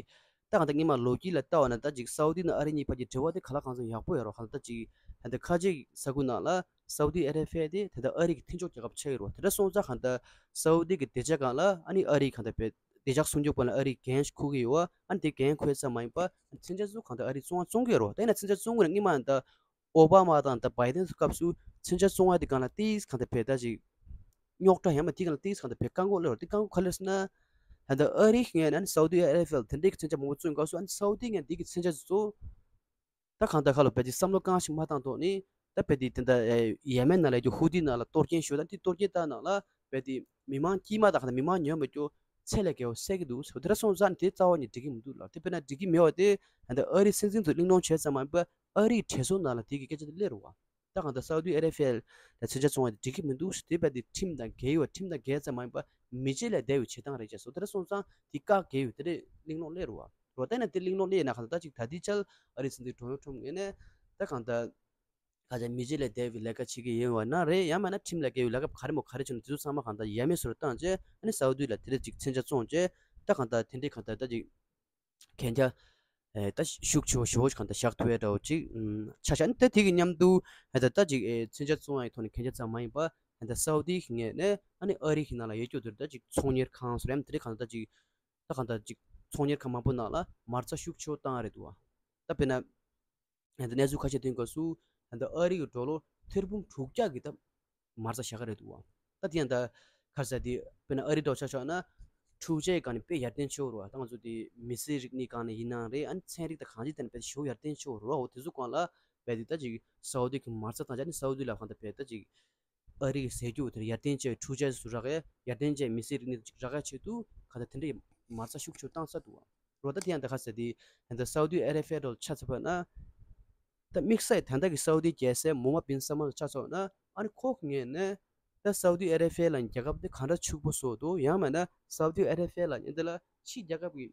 ད་གང་ལྟར་སྔོན་མ་ལོ་རྒྱུས་ལ་ལྟ་བ་ན་ད་ཅིག་སའུ་དི་དང་ཨ་རི་གཉིས་བར་གྱི་འབྲེལ་བ་དེ་ག་ལ་གང་འཚམ་ཡག་པོ་ཡོད་རེད་བ། གང་ལྟར་ད་ཅིག་ད་ལྟ་ཁ་ཆེ་ས་ཁུལ་ནང་ལ་སའུ་དི་ཨ་རེ་བྷི་ཡ་དེ་ད་ལྟ་ཨ་རི་གི་མཐུན་ཕྱོགས་རྒྱལ་ཁབ་ཆགས་ཡོད་རེད་བ། དེ་འདྲ་སོང་ཙང་གང་ལྟར་སའུ་དི་གི་བདེ་འཇགས་སྒང་ལ་ཨ་ནི་ཨ་རི་གང་ལྟར་བས་བདེ་འཇགས་སྲུང་སྐྱོབ་སྒང་ལ་ཨ་རི་འགན་ཞིག་འཁུར་གྱི་ཡོད་བ། ཨ་ནི་དེ་འགན་འཁུར་ཙམ་མ་ཡིན་པ་མཚོན་ཆ་ཚོ་གང་ལྟར་ཨ་རི་བཙོང་བ་བཙོང་གི་ཡོད་རེད་བ། ད་ཡིན་ན་མཚོན་ཆ་བཙོང་དགོས་ན་སྔོན་མ་ད་ཨོ་བྷ་མ་དང་ད་བྷའི་ཌེན་སྐབས་སུ་མཚོན་ཆ་བཙོང་བ་དེ་སྒང་ལ་ཏིས་གང་ལྟར་བས་ད་ཅིག་རྙོག་དྲ་ཡང་མ་དེ་སྒང་ལ་ཏིས་གང་ལྟར་བས་བཀག་འགོག་སླེབས་རེད། དེ་བཀག་འགོག་ག་ལེར་ཟེར་ན། ད་ལྟ་ཨ་རི་ངོས་ནས་ཨ་ནི་སའུ་དི་ཨ་རེ་བྷི་ཡ་དེ་འདྲའི་གི་མཚོན་ཆ་མང་པོ་བཙོང་སྐབས་སུ་ཨ་ནི་སའུ་དི་ངོས་འདི་གི་མཚོན་ཆ་ཚོ་ད་གང་ལྟར་ཁ་ལོ་བས་ཅིག་བསམ་བློ་གང་ཞིག་མ་བཏང་ཐོག་ནས་ད་བས་དེ་དེ་འདྲ་ཡེ་མེན་ནང་ལ་ཡོད་རྒྱུ་ཧུ་ཏི་ནང་ལ་གཏོར་སྐྱོན་ཞུ་ད་དེ་གཏོར་སྐྱོན་བཏང་ནང་ལ་བས་དེ་མི་མང་དཀྱུས་མ་དང་གང་ལྟར་མི་མང་ཉོ་མེད་རྒྱུ་ཚད་ལས་བརྒལ་བ་བསད་ཀྱི་འདུག་ཟེར། དེ་འདྲ་སོང་ཙང་ནི་དེ་རྩ་བ་ནས་འགྲིག་གི་མི་འདུག་ལབ། དེ་དཔེར་ན་འགྲིག་གི་མེད་པ་དེ་ད་ལྟ་ཨ་རིའི་སྲིད་འཛིན་ཚོས་གླེང་སློང་བྱས་ཙམ་མ་ཡིན་པར་ཨ་རིའི་གྲོས་ཚོགས་ནང་ལ་དེ་གི་སྐད་ཆ་དེ་སླེབས་རེད་བ། ད་གང་ལྟར་སའུ་དི་ཨ་རེ་བྷི་ཡ་ལ་མཚོན་ཆ་བཙོང་བ་དེ་འགྲིག་གི་མི་འདུག་ཟེར། དེ་བས་དེ་ཁྲིམས་དང་འགལ་ཡོད། ཁྲིམས་དང་འགལ་ཙམ་མ་ཡིན་པར་མི་བརྗེད་ལས་འདས་པའི་བྱེད་སྟངས་རེད་ཅེས་སོ། དེ་འདྲ་སོང་ཙང་དེ་བཀག་འགལ་ཡོད། དེ་འདྲའི་གླེང་སློང་སླེབས་རེད་བ། རོ་ད་ནི་དེ་གླེང་སློང་སླེབས་ཡོད་ན་གང་ལྟར་ད་ཅིག་ད་ལྟའི་ཆར་ཨ་རིའི་སྲིད་འཛིན་ཌོ་ནལ་ཊམ་ངོས་ནས་ད་གང་ལྟར་ག་ཅིག་མི་བརྗེད་ལས་འདས་པའི་ལས་ཀ་བྱེད་ཀྱི་ཡོད་པ་ན་རེད། ཡང་མིན་ན་ཁྲིམས་ལས་འགལ་བའི་ལས་ཀ་ག་རེ་མོ་ག་རེ་བྱུང་ན་དེ་ཚོ་ཚང་མ་གང་ལྟར་ཡ་མེད་བཟོ་འདྲ་བཏང་བྱས་ཨ་ནི་སའུ་དི་ལ་དེ་འདྲ་ཅིག་མཚོན་ཆ་བཙོང་བྱས་ད་གང་ལྟར་དེ་འདྲའི་གང་ལྟར་ད་ཅིག་གན་རྒྱ་ཨེ་ད་ཤུགས་ཆེ་བོ་ཞེ་བོ་ཞིག་གང་ལྟར་བཞག་ཐུབ་ཡ་འདྲ་བོ་ཅིག་ཨུམ་ཆགས་ཤག། ཨ་ནི་ད་དེ་གི་མཉམ་དུ་ཨེ་ད་ད་ཅིག་ཨེ་མཚོན་ཆ་བཙོང་བ་ཡི་ཐོག་ནས་གན་རྒྱ་ཙམ་མ་ཡིན་པ་ཨེ་ད་སའུ་དི་གི་ངོས་ནས་ཨ་ནི་ཨ་རི་གི་ནང་ལ་ཡོད་རྒྱུ་དེར་ད་ཅིག་ཚོང་གཉེར་ཁང་སོ་རེད། ཨ་ནི་དེ་རིགས་གང་ལྟར་ད་ཅིག་ད་གང་ལྟར་ཅིག་ཚོང་གཉེར་ཁང་མང་པོ་ནང་ལ་མ་རྩ་ཤུགས་ཆེ་བོ་བཏང་ཡ་རེད་འདུག་བ། ད་དཔེར་ན་ཨེ་ད་གནས་ཚུལ་ཁ་ཤས་ཐོན་སྐབས་སུ་ཨེ་ད་ཨ་རི་གི་ཌོ་ལར་ཐེར་འབུམ་དྲུག་བརྒྱ་གི་ད་མ་རྩ་བཞག་གི་རེད་འདུག་བ། ད་དེ་ཡང་ད་ག་རེ་ཟེར་དེ་དཔེར་ན་ཨ་རི་འདྲ་བོ་ཆ་བཞག་ན་འཕྲུལ་ཆས་སྒང་ནས་དཔེ་ཡར་ཐོན་ཆེ་བོ་རེད་བ། ད་ང་ཚོ་དེ་མི་སེར་རིག་གནས་སྒང་ནས་ཡིན་ནའང་རེད། ཨ་ནི་ཚན་རིག་དང་གང་ཅིའི་ཐད་ནས་དཔེ་ཞེ་པོ་ཡར་ཐོན་ཆེ་བོ་རེད་བ། འོ་དེ་ཚོ་སྒང་ལ་དཔེ་དེ་ད་ཅིག་སའུ་དི་གི་མ་རྩ་བཏང་བྱས་ཨ་ནི་སའུ་དི་ལ་གང་ལྟར་དཔེ་ད་ཅིག་ཨ་རི་གི་ཟས་རྒྱུ་དེར་ཡར་ཐོན་ཆེ་བའི་འཕྲུལ་ཆས་སུ་རག་ཡ་ཡར་ཐོན་ཆེ་བའི་མི་སེར་རིག་གནས་ཅིག་རག་ཡ་ཆེད་དུ་གང་ལྟར་དེ་འདྲའི་མ་རྩ་ཤུགས་ཆེ་བོ་བཏང་ཚར་འདུག་བ། རོ་ད་དེ་ཡང་ད་ག་ཟེར་དེ་ད་སའུ་དི་ཨ་རེ་བྷི་ཡ་འདྲ་བོ་ཆ་ཚ་བ་ན། ད་དམིགས་བསལ་ད་ལྟ་གི་སའུ་དི་རྒྱལ་སྲས་མོ་ཧམ་མད་བིན་སལ་མཱན་ལ་ཆ་ཚ་བ་ན་ཨ་ནི་ཁོ་གི་ངོས་ནས་ད་སའུ་དི་ཨ་རེ་བྷི་ཡ་ལ་རྒྱལ་ཁབ་དེ་ག་འདྲ་ཕྱུག་པོ་བཟོ་འདུག་ཡང་མིན་ན་སའུ་དི་ཨ་རེ་བྷི་ཡ་ལ་ཉེ་འདི་ལ་ཕྱི་རྒྱལ་ཁབ་ཀྱི་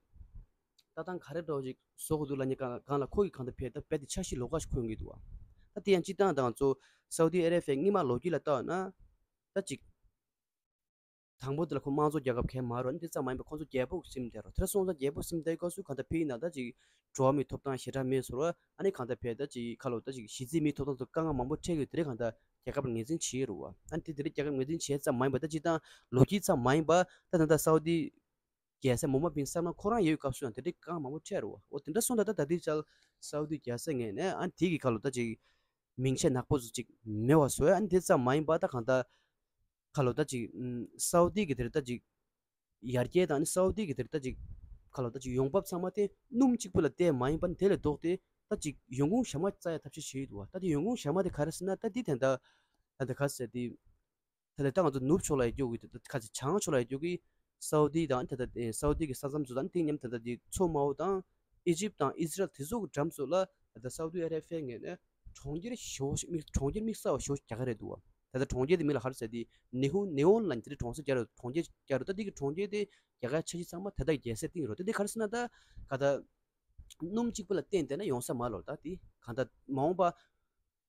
ལྟ་སྟངས་ག་རེ་འདྲ་བོ་ཅིག་བཟོ་དགོས་འདུག་ལབ་མཁན་སྒང་ལ་ཁོ་གིས་གང་ལྟར་བས་ད་རྦད་དེ་འཆར་གཞི་ལོགས་ཀ་ཞིག་འཁོད་ཀྱི་འདུག་བ། ད་དེ་ཡང་སྤྱིར་བཏང་ད་ང་ཚོ་སའུ་དི་ཨ་རེ་བྷི་ཡ་སྔོན་མ་ལོ་རྒྱུས་ལ་ལྟ་བ་ན་ད་ཅིག་དང་པོ་དེ་ལ་ཁོ་དམངས་གཙོ་རྒྱལ་ཁབ་གང་ཡང་མ་རེད། ཨ་ནི་དེ་ཙམ་མ་ཡིན་པར་ཁོ་ཚོ་རྒྱལ་པོ་ཟིན་བསྡད་རེད། དེ་འདྲ་སོང་ཙང་རྒྱལ་པོ་ཟིན་བསྡད་སྐབས་སུ་གང་ལྟར་ཕ་གི་ནང་ད་ཅིག་འགྲོ་བ་མིའི་ཐོབ་ཐང་ཞེ་དྲག་མེད་ཟེར་བ། ཨ་ནི་གང་ལྟར་བས་ད་ཅིག་ཁ་ལོ་ད་ཅིག་གཞི་རྩའི་མིའི་ཐོབ་ཐང་ཚོ་དཀའ་ངལ་མང་པོ་འཕྲད་ཀྱི་ཡོད། དེ་རིགས་གང་ལྟར་རྒྱལ་ཁབ་ལ་ངོས་འཛིན་བྱེད་ཀྱི་རེད་བ། ཨ་ནི་དེ་དེ་རིགས་རྒྱལ་ཁབ་ངོས་འཛིན་བྱས་ཙམ་མ་ཡིན་པ་ད་ཅིག་ད་ལོ་རྒྱུས་ཙམ་མ་ཡིན་པ་ད་ད་ལྟ་སའུ་དི་རྒྱལ་སྲས་མོ་ཧམ་མད་བིན་སལ་མཱན་ཁོ་རང་ཡོད་སྐབས་སུ་ཡང་དེ་འདྲའི་དཀའ་ངལ་མང་པོ་འཕྲད་རེད་བ། འོ་དེ་འདྲ་སོང་ཙང་ད་ད་ལྟའི་ཆར་སའུ་དི་རྒྱལ་སྲས་ངོས་ནས་ཨ་ནི་དེ་གི་ཁ་ལོ་ད་ཅིག་མིང་ཆད་ནག་པོ་ཚོ་ཅིག་མེད་པ་བཟོ་ཡ། ཨ་ནི་དེ་ཙམ་མ་ཡིན་པ་ད་གང་ལྟར་ཁ་ལོ་ད་ཅིག་ཨམ་སའུ་དི་གི་དེར་ད་ཅིག་ཡར་རྒྱས་དང་ཨ་ནི་སའུ་དི་གི་དེར་ད་ཅིག་ཁ་ལོ་ད་ཅིག་ཡོང་འབབ་ཚང་མ་དེ་སྣུམ་གཅིག་པུ་ལ་བལྟས་མ་ཡིན་པ་ནི་དེ་ལས་ལྡོག་སྟེ་ད་ཅིག་ཡོང་ཁུངས་གཞན་མ་བཙལ་ཡ་ཐབས་ཤེས་བྱེད་ཀྱི་འདུག་བ། ད་དེ་ཡོང་ཁུངས་གཞན་མ་དེ་ག་རེ་ཟེར་ན་ད་དེ་ད་ལྟ་ད་ལྟ་ག་ཟེར་དེ། ད་ལྟ་ད་ང་ཚོ་ནུབ་ཕྱོགས་ལ་ཡོད་རྒྱུ་གི་ད་ལྟ་ཁ་ཅིག་བྱང་ཕྱོགས་ལ་ཡོད་རྒྱུ་གི་སའུ་དི་དང་ད་ལྟ་ཨེ་སའུ་དི་གི་ས་མཚམས་ཚོ་དང་དེ་མཉམ་ད་ལྟ་དེ་མཚོ་དམར་པོ་དང་ཨི་ཇིབ་དང་ཨི་སི་རལ་དེ་ཚོ་གི་འགྲམ་ཚོ་ལ་ད་ལྟ་སའུ་དི་ཨ་རེ་བྷི་ཡ་ངོས་ནས་གྲོང་ཁྱེར་ཞེ་པོ་ཞིག་དམིགས་གྲོང་ཁྱེར་དམིགས་བསལ་བ་ཞེ་པོ་ཞིག་རྒྱག་གི་རེད་འདུག་བ། ད་ལྟ་གྲོང་ཁྱེར་དེ་མིང་ལ་ག་རེ་ཟེར་དེ་ནེ་ཧོན་ནེ་ཧོན་ལ་དེ་འདྲ་གྲོང་གསེབ་རྒྱག་རེད། གྲོང་ཁྱེར་རྒྱག་རེད། ད་དེ་གི་གྲོང་ཁྱེར་དེ་རྒྱག་ཡ་འཆར་གཞི་ཚང་མ་ད་ལྟ་རྒྱལ་སྲས་བཏིང་རོ། ད་དེ་ག་རེ་ཟེར་ན་ད་ག་ད་སྣུམ་གཅིག་པུ་ལ་བརྟེན་བསྡད་ན་ཡོང་ས་མ་རེད་ད། དེ་གང་ལྟར་མ་འོངས་པ་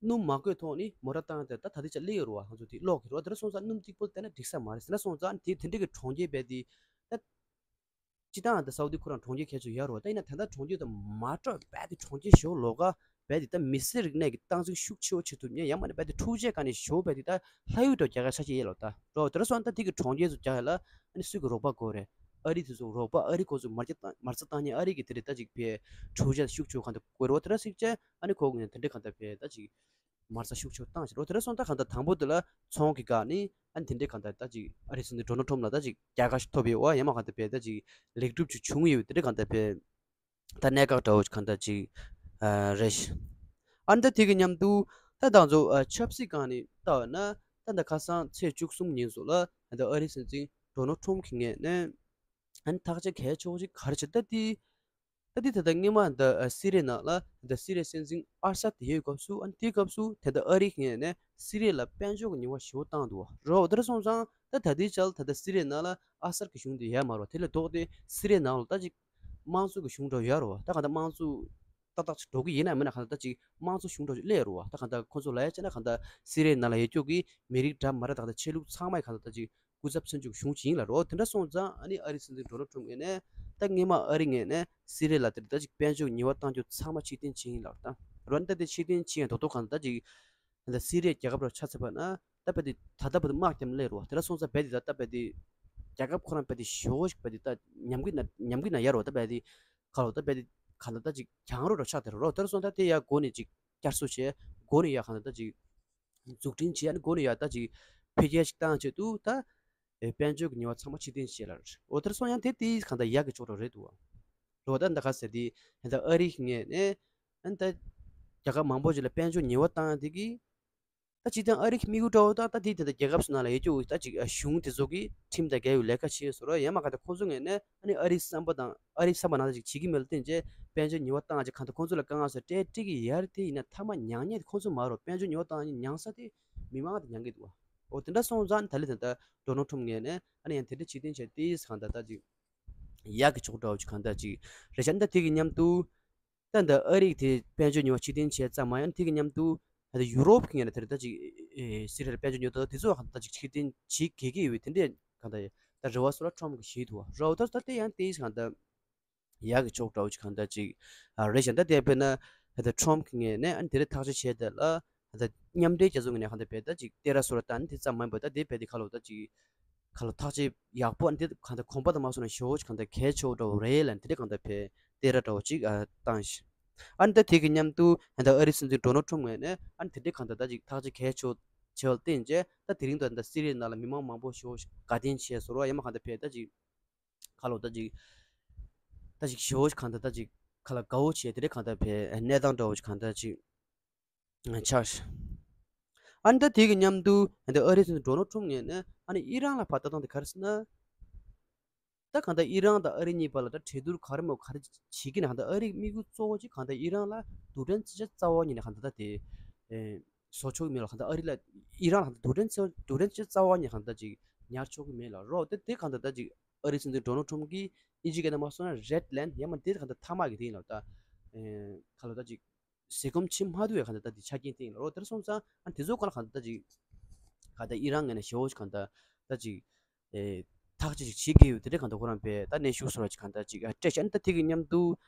སྣུམ་མ་དགོས་ཐོག་ནས་མོ་ཊ་བཏང་སྟེ་ད་ད་ལྟའི་ཆར་སླེབས་ཡོད་རེད་བ། ང་ཚོ་དེ་གློག་གི་རེད་བ། དེ་འདྲ་སོང་ཙང་སྣུམ་གཅིག་པོ་བལྟས་ན་འགྲིག་ས་མ་རེད་ཟེར་ན། སོང་ཙང་དེ་དེ་འདྲ་གི་གྲོང་ཁྱེར་རྦད་དེ་ད་ སྤྱིར་བཏང་ད་སའུ་དི་ཁོ་རང་གྲོང་ཁྱེར་ཁྱད་ཆོས་ཡོད་རེད་བ། ད་ཡིན་ན་ད་ལྟ་གྲོང་ཁྱེར་དུ་མ་འགྲོ་བས་དེ་གྲོང་ཁྱེར་ཞོག་ལོག་ག་བས་དེ་ད་མི་སེར་རིག་གནས་ཀྱི་སྟངས་འཛིན་ཤུགས་ཆེ་བོ་བྱེད་ཐུབ་མཁན། ཡང་མིན་ན་བས་དེ་འཁྲུག་ཆ་ག་ནས་ཞོག་བས་དེ་ད་ལྷ་ཡུལ་འགྲོ་རྒྱ་གར་ས་ཆ་ཡོད་ལ། ད་རོ་དེ་ར་སོང་ད་དེ་གི་གྲོང་ཁྱེར་ཚོ་རྒྱ་གར་ལ་ཨ་ནི་སུས་གི་རོགས་པ་དགོས་རེད། ཨ་རི་དེ་ཚོ་རོགས་པ། ཨ་རི་ཁོ་ཚོ་མར་རྒྱ་བཏང་མར་རྩ་བཏང་ནས་ཨ་རི་གི་དེ་རེད་ད་ཅིག་བས་འཁྲུག་ཆ་ཤུགས་ཆེ་བོ་གང་ད་དགོས་རེད་བ། དེ་ར་སིག་ཅེ་ཨ་ནི་ཁོ་གི་དེ་འདྲ་གང་ད་བས་ད་ཅིག་མར་རྩ་ཤུགས་ཆེ་བོ་བཏང་ཞིག་རོ། དེ་ར་སོང་ད་གང་ད་དང་པོ་དེ་ལ་ཚོང་གི་སྒང་ནས་ཨ་ནི་དེ་འདྲའི་གང་ད་ད་ཅིག་ཨ་རི་སྲིད་འཛིན་ཌོ་ནལ་ཊམ་ལ་ད་ཅིག་རྒྱལ་ཁ་ཞིག་ཐོབ་ཡོད་བ། ཡང་མ་གང་ད་བས་ད་ཅིག་ལེགས་གྲུབ་ཅིག་བྱུང་ཡོད་དེ་འདྲའི་གང་ད་བས་ད་གནད་འགག་འདྲ་བོ་གང་ད་ཅིག་ཨ་རེད་ཤག་ཨ་ནི་ད་དེ་གི་མཉམ་དུ་ད་ད་ཚོ་ཨ་ཆབ་སྲིད་སྒང་ནས་ལྟ་བ་ན་ད་ད་ཁ་སང་ཚེས་བཅུ་གསུམ་ཉིན་སོགས་ལ་ད་ཨ་རི་སྲིད་འཛིན་ཌོ་ནལ་ཊམ་གི་ངོས་ནས་ཨ་ནི་ཐག་གཅོད་གལ་ཆེ་བོ་ཞིག་ག་རེ་བྱས་ད་དེ། ད་དེ་ད་ལྟ་སྔོན་མ་ད་ཨ་སི་རི་ནང་ལ་ད་སི་རི་སྲིད་འཛིན་ཨ་སད་ཡོད་སྐབས་སུ། ཨ་ནི་དེའི་སྐབས་སུ་ད་ལྟ་ཨ་རི་ངོས་ནས་སི་རི་ལ་དཔལ་འབྱོར་གྱི་ཉེས་པ་ཞེ་པོ་བཏང་འདུག་བ། རོ་དེར་སོང་ཙང་ད་ད་ལྟའི་ཆར་ད་ལྟ་སི་རི་ནང་ལ་ཨ་སད་ཀྱི་གཞུང་དེ་ཡོད་མ་རེད་བ། དེ་ལས་ལྡོག་སྟེ་སི་རི་ནང་ལ་ད་ཅིག་དམངས་གཙོ་གི་གཞུང་འདྲ་ཡོད་རེད་བ། ད་གང་ལྟར་དམངས་གཙོ་ཏག་ཏག་ཅིག་འགྲོ་གི་ཡིན་ན་མིན་ན་གང་ལྟར་ད་ཅིག་དམངས་གཙོ་གཞུང་འདྲ་ཅིག་སླེབས་རེད་བ། ད་གང་ལྟར་ཁོ་ཚོ་ལ་ཡ་བྱས་ན་གང་ལྟར་སི་རི་ནང་ལ་ཡོད་རྒྱུ་གི་མི་རིགས་འདྲ་མི་འདྲ་ད་གང་ལྟར་ཆོས་ལུགས་ཚང་མ་གང་ལྟར་ད་ཅིག་སྐུ་ཚབ་ཚུན་ཆད་གཞུང་ཅིག་ཡིན་ལ་རོ། དེ་འདྲ་སོང་ཙང་ཨ་ནི་ཨ་རི་སྲིད་འཛིན་ཌོ་ནལ་ཊམ་ངོས་ནས་ད་སྔོན་མ་ཨ་རི་ངོས་ནས་སི་རི་ལ་དེ་ད་ཅིག་དཔལ་འབྱོར་ཉེས་པ་བཏང་རྒྱུ་ཚང་མ་ཕྱིར་འཐེན་བྱས་ཡིན་ལ། ད་རོ་ནི་ད་དེ་ཕྱིར་འཐེན་བྱས་ཡང་རྡོག་རྡོག་གང་ད་ཅིག་ད་སི་རི་རྒྱལ་ཁབ་ར་ཆ་ཚ་བ་ན་ད་བས་དེ་ད་ལྟ་བས་དེ་དམག་རྒྱབ་སླེབས་རོ། དེ་འདྲ་སོང་ཙང་བས་དེ་ད་ལྟ་བས་དེ་རྒྱལ་ཁབ་ཁོ་རང་བས་དེ་ཞེ་པོ་ཞིག་བས་དེ་ད་ཉམས་རྒུད་ན་ཉམས་རྒུད་ན་ཡ་རོ། ད་བས་དེ་ག་ལོ་ད་བས་དེ་ག་ལོ་ད་ཅིག་གྱང་རོ་ར་ཆགས་དེ་རོ། དེ་འདྲ་སོང་ད་དེ་ཡ་སྒོ་ནས་ཅིག་བསྐྱར་གསོ་བྱས། སྒོ་ནས་ཡ་གང་ད་ད་ཅིག་འཛུགས་སྐྲུན་བྱས། ཨ་ནི་སྒོ་ནས་ཡ་ད་ཅིག་འཕེལ་རྒྱས་ཤིག་བཏང་ཆེད་དུ་ད་ཨེ་དཔལ་འབྱོར་གྱི་ཉེས་པ་ཚང་མ་ཕྱིར་འཐེན་བྱས་ལ། འོ་དེར་སོང་ཡང་དེ་དེའི་གང་ལྟར་ཡག་གི་ཕྱོགས་རོ་རེད་འདུག་བ། ལོ་ད་འདི་ག་ཟེར་དེ་ད་ཨ་རི་ངོས་ནས་ཨ་ནི་ད་རྒྱལ་ཁབ་མང་པོ་ཞིག་ལ་དཔལ་འབྱོར་ཉེས་པ་བཏང་ཡ་དེ་གིས་ད་སྤྱིར་བཏང་ཨ་རི་གི་དམིགས་ཡུལ་འདྲ་བོ་ད་ད་དེ་དེ་འདྲ་རྒྱལ་ཁབ་སོགས་ནང་ལ་ཡོད་རྒྱུ་ད་ཅིག་གཞུང་དེ་ཚོ་གིས་ཁྲིམས་དང་འགལ་བའི་ལས་ཀ་བྱས་སོ་ར། ཡང་མ་གང་ལྟར་ཁོང་ཚོ་ངོས་ནས་ཨ་ནི་ཨ་རིའི་བསམ་པ་དང་ཨ་རིའི་བསམ་པ་ནང་ལ་ཅིག་བྱེད་ཀྱི་མེད་ལ་བརྟེན་བྱས་དཔལ་འབྱོར་ཉེས་པ་བཏང་ཅིག་གང་ལྟར་ཁོང་ཚོ་ལ་དཀའ་ངལ་སོགས་སྤྲད་སྤྲད་ཀྱི་ཡོད་རེད། དེ་ཡིན་ན་མཐའ་མ་མྱངས་མཁན་དེ་ཁོང་ཚོ་མ་རེད། དཔལ་འབྱོར་ཉེས་པ་བཏང་མཁན་མྱངས་ས་དེ་མི་མང་དེ་མྱངས་ཀྱི་འདུག་བ། འོ་དེ་འདྲ་སོང་ཙང་ད་ལི་ད་ལྟ་ཌོ་ནལ་ཊམ་ངོས་ནས་ཨ་ནི་ཡང་དེ་འདྲ་ཕྱིར་འཐེན་བྱས་ཏེ་གང་ལྟར་ད་ཅིག་ཡག་གི་ཕྱོགས་འདྲ་བོ་ཅིག་གང་ལྟར་ཅིག་རེད་ཤག་ད་དེ་གི་མཉམ་དུ་ད་ལྟ་ཨ་རི་དེ་དཔལ་འབྱོར་ཉེས་པ་ཕྱིར་འཐེན་བྱས་ཙམ་མ་ཡིན། དེ་གི་མཉམ་དུ་ད་ལྟ་ཡུ་རོབ་ཀྱི་ངོས་ནས་དེར་ད་ཅིག་ཨེ་སི་རི་ལ་དཔལ་འབྱོར་ཉེས་པ་དེ་ཚོ་གང་ལྟར་ཅིག་ཕྱིར་འཐེན་བྱེད་དགོས་ཀྱི་ཡོད་པའི་དེ་འདྲས་གང་ལྟར་ད་རེ་བ་སོགས་ལ་ཊམ་གྱིས་བཞེས་འདུག་བ། རོ་ད་ད་དེ་ཡང་དེ་གང་ལྟར་ཡག་གི་ཕྱོགས་འདྲ་བོ་ཅིག་གང་ལྟར་ཅིག་ཨ་རེད་ཤག་ད་དེ་དཔེར་ན་ད་ལྟ་ཊམ་གྱི་ངོས་ནས་ཨ་ནི་དེ་རིང་ཐག་གཅོད་བྱས་དེ་ལ་ད་ལྟ་མཉམ་འབྲེལ་རྒྱལ་ཚོགས་ངོས་ནས་གང་ལྟར་བས་ད་ཅིག་ཏེ་ར་སོ་ར་ད་ནི་དེ་ཙམ་མ་ཡིན་པ་ད་དེ་བས་དེ་ཁ་ལོ་ད་ཅིག་ཁ་ལོ་ཐག་གཅོད་ཡག་པོ་ཨ་ནི་དེ་གང་ལྟར་གོམ་པ་ད་མ་སོང་ན་ཞེ་པོ་ཅིག་གང་ལྟར་གལ་ཆེ་བོ་འདྲ་བོ་རེད་ལ་ནི་དེ་རིང་གང་ལྟར་བས་ཏེ་ར་འདྲ་བོ་ཅིག་ཨ་བཏང་ཞིག་ཨ་ནི་ད་དེ་གི་མཉམ་དུ་ད་ལྟ་ཨ་རི་སྲིད་འཛིན་ཌོ་ནལ་ཊམ་ངོས་ནས་ཨ་ནི་དེ་འདྲའི་གང་ལྟར་ད་ཅིག་ཐག་གཅོད་གལ་ཆེ་བོ་བྱས་པ་ལ་བརྟེན་བྱས་ད་དེ་རིང་ད་ལྟ་སི་རི་ནང་ལ་མི་མང་མང་པོ་ཞེ་པོ་ཅིག་དགའ་ལྡན་བྱས་སོ་ར། ཡང་མ་གང་ལྟར་བས་ད་ཅིག་ཁ་ལོ་ད་ཅིག་ད་ཅིག་ཞེ་པོ་ཅིག་གང་ལྟར་ད་ཅིག་ཁ་ལ་དགའ་བོ་བྱས་དེ་འདྲ་གང་ལྟར་བས་གནས་སྟངས་འདྲ་བོ་ཅིག་གང་ལྟར་ཅིག་ཆགས་ཤག་ཨ་ནི་ད་དེ་གི་མཉམ་དུ་ཨ་ནི་ཨ་རི་སྲིད་འཛིན་ཌོ་ནལ་ཊམ་ངོས་ནས་ཨ་ནི་ཨི་རན་ལ་ཕར་ལྟ་སྟངས་དེ་ག་རེ་ཟེར་ན། ད་གང་ལྟར་ཨི་རན་དང་ཨ་རི་གཉིས་བར་ལ་ད་གྲོས་བསྡུར་ག་རེ་མོ་ག་རེ་བྱེད་ཀྱི་ན་གང་ལྟར་ཨ་རིའི་དམིགས་ཡུལ་གཙོ་བོ་ཅིག་གང་ལྟར་ཨི་རན་ལ་རྡུལ་ཕྲན་ཅིག་རྩ་བ་ཉིད་ནས་གང་ལྟར་ད་དེ་ཨེ་བཟོ་ཆོག་གི་མེད་ལ། གང་ལྟར་ཨ་རི་ལ་ཨི་རན་ལ་གང་ལྟར་རྡུལ་ཕྲན་ཅིག་རྡུལ་ཕྲན་ཅིག་རྩ་བ་ཉིད་གང་ལྟར་ཅིག་ཉར་ཆོག་གི་མེད་ལ་རོ། དེ་དེ་གང་ལྟར་ད་ཅིག་ཨ་རིའི་སྲིད་འཛིན་ཌོ་ནལ་ཊམ་གྱིས་ཨིན་ཇི་སྐད་ནང་མ་སོང་ན་རེཌ་ལའིན་ཡང་མ་དེ་གང་ལྟར་ཐ་མག་གི་དེ་ཡིན་ལ། ད་ཨེ་ག་ལ་ད་ཅིག་ཟས་སྐོམ་བྱེད་མ་ཐུབ་པའི་གང་ལྟར་ད་དེ་ཆ་རྐྱེན་དེ་ཡིན་ལ་རོ། དེར་སོང་ཙང་ཨ་དེ་ཚོ་གང་ལ་གང་ལྟར་ད་ཅིག་གང་ལྟར་ཨི་རན་ངོས་ནས་ཞེ་པོ་ཅིག་གང་ལྟར་ད་ཅིག་ཨེ་ཐག་གཅོད་ཅིག་བྱེད་དགོས་ཡོད་དེ་འདྲ་གང་ལྟར་ཁོ་རང་བས་ད་གནོན་ཤུགས་བཟོ་འདྲ་ཅིག་གང་ལྟར་ཅིག་ཨ་སྤྲད་ཤག་ཨ་ནི་ད་དེ་གི་མཉམ་དུ་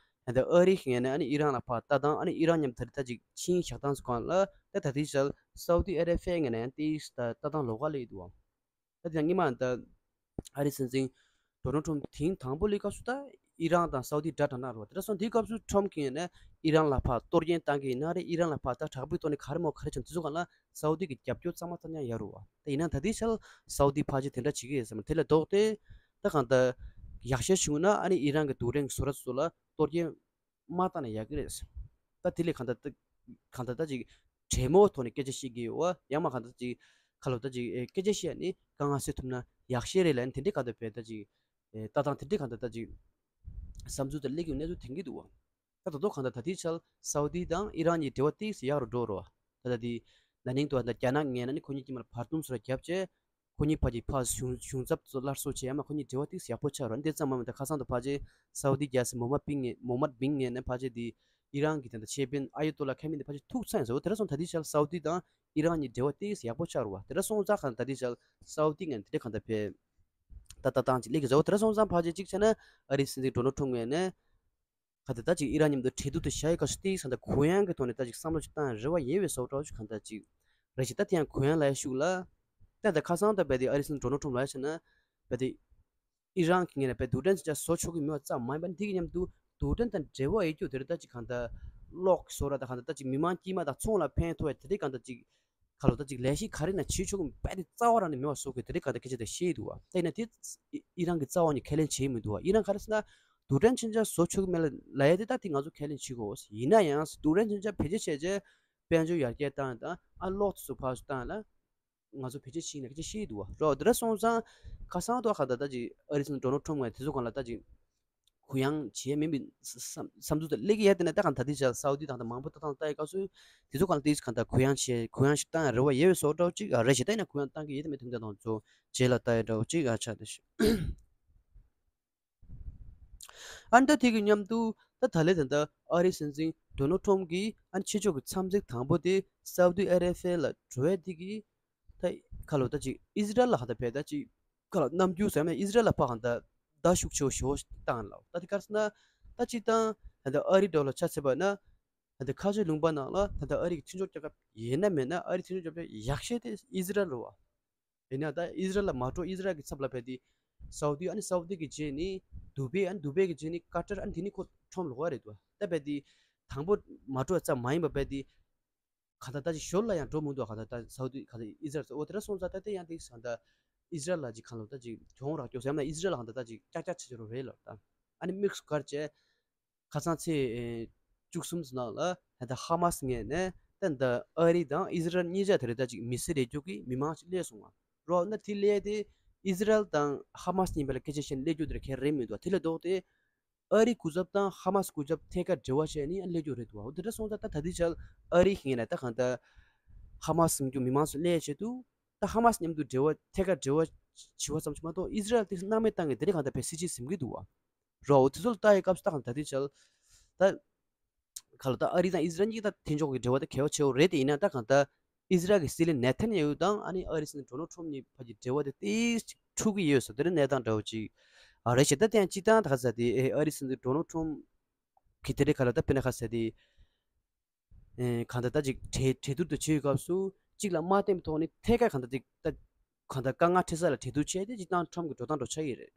ཨ་ད་ཨ་རི་ངོས་ནས་ཨ་ནི་ཨི་རན་ལ་ཕར་ལྟ་སྟངས། ཨ་ནི་ཨི་རན་མཉམ་དུ་ད་ཅིག་ཆིངས་བཞག་སྟངས་སུ་གང་ལ་ད་ད་ལྟའི་ཆར་སའུ་དི་ཨ་རེ་བྷི་ཡ་ངོས་ནས་ཡང་ཏོག་ཙམ་ད་ལྟ་སྟངས་ལོགས་ཀ་སླེབས་འདུག་ཨང་། ད་དེ་ཡང་སྔོན་མ་ད་ཨ་རི་སྲིད་འཛིན་ཌོ་ནལ་ཊམ་དེང་དང་པོ་སླེབས་སྐབས་སུ་ད་ཨི་རན་དང་སའུ་དི་དགྲ་དྲག་ན་རུ་བ། དེ་འདྲ་སོང་དེའི་སྐབས་སུ་ཊམ་གྱིས་ནས་ཨི་རན་ལ་ཕར་གཏོར་སྐྱོན་བཏང་གི་ཡིན་ན་རེད། ཨི་རན་ལ་ཕར་ད་དྲག་པོའི་ཐོག་ནས་ག་རེ་མོ་ག་རེ་བྱུང་དེ་ཚོ་གང་ལ་སའུ་དི་གི་རྒྱབ་སྐྱོར་གཙང་མ་གཙང་རྐྱང་ཡོད་རུ་བ། ད་ཡིན་ན་ད་ལྟའི་ཆར་སའུ་དི་ཕལ་ཆེར་དེ་འདྲ་བྱེད་ཀྱི་ཡོད་ས་མ་རེད། དེ་ལས་ལྡོག་སྟེ་ད་གང་ལྟར་ཡག་ཤོས་བྱུང་ན་ཨ་ནི་ཨི་རན་གྱི་རྡུལ་ཕྲན་གྱི་བཟོ་གྲྭ་ཚོ་ལ་གཏོར་སྐྱོན་མ་བཏང་ན་ཡག་གི་རེད། ད་དེ་ལས་གང་ལྟར་ད་གང་ལྟར་ད་ཅིག་གྲོས་མོལ་ཐོག་ནས་སྐད་ཆ་བཤད་ཀྱི་ཡོད་བ། ཡང་མ་གང་ལྟར་ཅིག་ཁ་ལོ་ད་ཅིག་ཨེ་སྐད་ཆ་བཤད་ནས་དཀའ་ངལ་སེལ་ཐུབ་ན་ཡག་ཤོས་རེད་ལབ་ནས་དེ་འདྲའི་གང་ལྟར་བས་ད་ཅིག་ཨེ་ལྟ་སྟངས་དེ་འདྲའི་གང་ལྟར་ད་ཅིག་བསམ་ཚུལ་དེ་སླེབས་ཀྱི་གནས་ཚུལ་ཐོན་གྱི་འདུག་བ། ད་ད་དུང་གང་ལྟར་ད་ལྟའི་ཆར་སའུ་དི་དང་ཨི་རན་གཉིས་འབྲེལ་བ་ཏོག་ཙམ་ཡག་རུ་འགྲོ་རུ་བ། ད་ལྟ་དེ་ན་ནིང་དུ་ད་རྒྱ་ནག་ངོས་ནས་ནི་ཁོ་གཉིས་དཀྱིལ་མར་བར་འདུམ་བཟོ་འདྲ་བརྒྱབ་བྱས། ཁོ་གཉིས་ཕལ་ཆེར་ཕར་གཞུང་གཞུང་ཚབ་ཚོ་སླར་གསོ་བྱས་ཡང་མ་ཁོ་གཉིས་འབྲེལ་བ་ཏོག་ཙམ་ཡག་པོ་ཆགས་རུང་། དེ་ཙམ་མ་མིན་ད་ཁ་སང་དུ་ཕལ་ཆེར་སའུ་དི་རྒྱལ་སྲས་མོ་མ་བིན་ངས་མོ་མད་བིན་ངོས་ནས་ཕལ་ཆེར་དེ་ཨི་རན་གྱི་དེ་འདྲ་ཆེད་དཔོན་ཨ་ཡ་ཏོ་ལ་ཁ་མི་དེ་ཕལ་ཆེར་ཐུག་ཚར་ཡིན་ཟེར་བ། དེ་འདྲ་སོང་ད་ལྟའི་ཆར་སའུ་དི་དང་ཨི་རན་གཉིས་འབྲེལ་བ་ཏོག་ཙམ་ཡག་པོ་ཆགས་རུ་བ། དེ་འདྲ་སོང་ཙང་གང་ད་ལྟའི་ཆར་སའུ་དི་ངོས་ནས་དེ་འདྲ་གང་ད་བས་ད་ ལྟ་ལྟ་སྟངས་ཅིག་སླེབས་ཀྱི་རེད། འོ་དེ་འདྲ་སོང་ཙང་ཕལ་ཆེར་གཅིག་བྱས་ན་ཨ་རིའི་སྲིད་འཛིན་ཌོ་ནལ་ཁྲོམ་ངོས་ནས་ག་དེ་ད་ཅིག་ཨི་རན་མཉམ་དུ་གྲོས་བསྡུར་དུ་བཞག་ཡོད་སྐབས་སུ་དེའི་ས་འདྲ་གུ་ཡངས་ཀྱི་ཐོག་ནས་ད་ཅིག་བསམ་བློ་ཅིག་བཏང་ཡ་རེད་བ། ཡིན་པའི་བཟོ་འདྲ་ཅིག་གང་ལྟར་ཅིག་རེད་ཞེ་ད་དེ་ཡང་གུ་ཡངས་ལ་ཡ་ཤུགས་ལ། ད་ད་ཁ་སང་ད་བས་དེ་ཨ་རིའི་སྲིད་འཛིན་ཌོ་ནལ་ཁྲོམ་ལ་ཡ་བྱས་ན་བས་དེ་ཨི་རན་གྱི་ངོས་ནས་བས་རྡུལ་ཕྲན་མཚོན་ཆ་བཟོ་ཆོག་གི་མེད་པ་ཙམ་མ་ཡིན་པ་དེ་གི་མཉམ་དུ་རྡུལ་ཕྲན་དང་འབྲེལ་བ་ཡོད་རྒྱུ་དེ་རེད། ད་ཅིག་གང་ལྟར་གློག་གི་བཟོ་འདྲ་ད་གང་ལྟར་ད་ཅིག་མི་མང་དཀྱུས་མ་དང་ཚོང་ལ་ཕན་ཐོགས་ཡ་དེ་རིགས་གང་ལྟར་ཅིག་ག་ལོ་ད་ཅིག་ལས་གཞི་ག་རེ་ན་བྱེད་ཆོག་གི་མེད་པ་ཙམ་རང་ནས་མེད་པ་བཟོ་དགོས་དེ་རིགས་གང་ལྟར་སྐད་ཆ་དེ་བཤད་ཡི་འདུག་བ། ད་ཡིན་ན་དེ་ཨི་རན་གྱི་རྩ་བ་ནས་ཁས་ལེན་བྱེད་མི་འདུག་བ། ཨི་རན་ག་རེ་ཟེར་ན་རྡུལ་ཕྲན་མཚོན་ཆ་བཟོ་ཆོག་གི་མེད་ལ་ལབ་ཡ་དེ་ད་དེ་ང་ཚོ་ཁས་ལེན་བྱེད་དགོས། ཡིན་ན་ཡང་རྡུལ་ཕྲན་མཚོན་ཆ་བེད་སྤྱོད་བྱས་རྗེས་དཔལ་འབྱོར་ཡར་རྒྱས་བཏང་དང་ཨ་གློག་དེ་ཚོ་ཕར་ཚུར་བཏང་ལ་ང་ཚོ་བེད་སྤྱོད་བྱེད་ན་སྐད་ཆ་བཤད་ཡི་འདུག་བ། རོ་དེ་འདྲ་སོང་ཙང་ཁ་སང་དུ་ཁ་ད་ད་ཅིག་ཨ་རི་སྲིད་འཛིན་ཌོ་ནལ་ཁྲོམ་ང་དེ་ཚོ་གང་ལ་ད་ཅིག་གུ་ཡངས་བྱས་མིན་པའི་བསམ་བསམ་ཚུལ་དེ་སླེབས་ཀྱི་ཡོད། དེ་ནས་ད་གང་ད་དེ་ཅག་སའུ་ཏི་དང་ད་མང་པོ་ད་དང་ལྟ་ཡི་སྐབས་སུ་དེ་ཚོ་གང་ལ་དེ་གང་ད་གུ་ཡངས་བྱས་གུ་ཡངས་ཤིག་བཏང་ཡ་རེ་བ་ཡོད་པའི་བཟོ་འདྲ་ཅིག་ཨ་རེད་ཞེ་ད་ཡིན་ན་གུ་ཡངས་བཏང་གི་ཡོད་དེ་མེད་དེ་འདྲ་དང་ཚོ་རྗེས་ལ་ལྟ་ཡ་འདྲ་ཅིག་ཨ་ཆགས་དེ་ཤི། ཨ་ནི་ད་དེ་གི་མཉམ་དུ་ད་ད་ལས་ད་ལྟ་ཨ་རིའི་སྲིད་འཛིན་ཌོ་ནལ་ཁྲོམ་གྱིས་ཨ་ནི་ཕྱི་ཕྱོགས་ཀྱི་འཚམས་གཟིགས་དང་པོ་དེ་སའུ་ཏི་ཨ་ར་བྷི་ལ་འགྲོ་ཡ་དེ་གི་ད་ཁ་ལོ་ད་ཅིག་ཨིས་རལ་ལ་ཧ་ད་བས་ད་ཅིག་ཁ་ལོ་རྣམ་འགྱུར་ཟེར་ན་ཨིས་རལ་ལ་ཕ་ཧ་ད་ད་ཤུགས་ཆེ་བོ་ཞེ་བོ་བཏང་ལ། ད་དེ་ག་རེ་ཟེར་ན་ད་སྤྱིར་བཏང་ད་ལྟ་ཨ་རི་འགྲོ་ལ་ཆ་བཞག་པ་ན་ད་ལྟ་ཁ་ཆེ་ལུང་པ་ནང་ལ་ད་ལྟ་ཨ་རི་གི་མཐུན་ཕྱོགས་རྒྱལ་ཁབ་ཡིན་ན་མེད་ན་ཨ་རི་མཐུན་ཕྱོགས་རྒྱལ་ཁབ་ཡག་ཤོས་དེ་ཨིས་རལ་རེད་བ། ཡིན་ན་ད་ཨིས་རལ་ལ་མ་འགྲོ། ཨིས་རལ་གྱི་ཚབ་ལ་བས་ཏེ་སའུ་ཏི། ཨ་ནི་སའུ་ཏི་གི་རྗེས་ནི་དུ་བྷེ། ཨ་ནི་དུ་བྷེ་གི་རྗེས་ནི་ཀ་ཏར། ཨ་ནི་དེ་ནི་ཁོ་ཁྲོམ་ལོག་པ་རེད་འདུག་ད་བས་ཏེ་དང་པོ་མ་འགྲོ་ཙམ་མ་ཡིན་པ་བས་ཏེ་ག་ད་ད་ཅིག་ཞོར་ལ་ཡང་འགྲོ་མི་འདུག་ག་ད་ད་སའུ་ཏི་ག་ད་ཨིས་རལ་ཨོ་དེ་འདྲ་སོང་ཙང་ད་དེ་ཡང་དེ་སང་ད་ཨིས་རལ་ལ་ཅིག་གང་ལོ་ད་ཅིག་གྱོང་རག་སྐྱོ་ཟེར་ན་ཨིས་རལ་ལ་གང་ད་ད་ཅིག་ཀྱག་ཀྱག་ཆེ་ཆེ་རུ་རེད་ལ། ད་ཨ་ནི་དམིགས་སུ་བཀར་བྱས། ཁ་སང་ཚེས་བཅུ་གསུམ་ནང་ལ་ད་ཧ་མ་སི་ངོས་ནས་ད་ཨ་རི་དང་ཨིས་རལ་གཉིས་ཆ་དེ་རེད་ད་ཅིག་མི་སེར་རེ་བཅུག་གི་མི་མང་ཞིག་སླེབས་སོང་བ། རོགས་ན་དེ་སླེབས་དེ་ཨིས་རལ་དང་ཧ་མ་སི་གཉིས་བར་ལ་སྐད་ཆ་བཤད་ནས་སླེབས་རྒྱུ་དེ་རེད་ག་རེ་མི་འདུག་དེ་ལས་ལྡོག་སྟེ་ཨ་རི་སྐུ་ཚབ་དང་ཧ་མ་སི་སྐུ་ཚབ་ཐད་ཀར་འབྲེལ་བ་བྱས་ནས་སླེབས་རྒྱུ་རེད་འདུག་དེ་འདྲ་སོང་ཙང་ད་ད་དེ་ཆ་ཨ་རི་ངོས་ནས་ད་གང་ད་ཧ་མ་སི་ཡིན་རྒྱུ་མི་མང་ཚོ་སླེབས་བྱས་འདུག་ད་ཧ་མ་སི་མཉམ་དུ་འབྲེལ་བ་ཐད་ཀར་འབྲེལ་བ་བྱེད་པ་ཙམ་ཞིག་མ་གཏོགས་ཨིས་རལ་དེ་སྣང་མེད་བཏང་གི་དེ་རིང་གང་ལྟར་བས་སྲིད་ཇུས་ཟིན་གྱི་འདུག་བ། རོ་དེ་ཚོ་ལ་ལྟ་ཡི་སྐབས་སུ་ད་གང་ད་དེ་ཆ་ད་ག་ལ་ད་ཨ་རི་དང་ཨིས་རལ་གཉིས་ད་མཐུན་ཕྱོགས་ཀྱི་འབྲེལ་བ་དེ་གལ་བ་ཆེ་བོ་རེད། དེ་ཡིན་ན་ད་གང་ད་ཨིས་རལ་གྱི་སྲིད་བློན་ནེ་ཐན་ཡ་ཧུ་དང་ཨ་ནི་ཨ་རི་སྲིད་བློན་ཌོ་ནལ་ཁྲོམ་གཉིས་བར་གྱི་འབྲེལ་བ་དེ་ཏོག་ཙམ་འཁྲུག་གི་ཡོད་ཟེར་དེ་རིང་གནས་སྟངས་འདྲ་བོ་ཅིག་ཨ་རེད་ཤག་ད་དེ་ཡང་སྤྱིར་བཏང་ད་ག་ས་དེ་ཨ་རི་སྲིད་བློན་ཌོ་ནལ་ཁྲོམ་གྱི་དེ་རིང་ག་ལ་ད་དཔེར་ན་ག་ས་དེ། ཨེ་གང་ལྟར་ད་ཅིག་གྲོས་གྲོས་བསྡུར་དུ་བྱེད་ཡོད་སྐབས་སུ་གཅིག་ལ་མ་བརྟེན་པའི་ཐོག་ནས་ཐད་ཀར་གང་ལྟར་ཅིག་ད་གང་ལྟར་དཀའ་ངལ་འཕྲད་ས་ལ་གྲོས་བསྡུར་བྱས་ཏེ་སྤྱིར་བཏང་ཁྲོམ་གྱི་འགྲོ་སྟངས་འགྲོ་ཆགས་ཀྱི་རེད།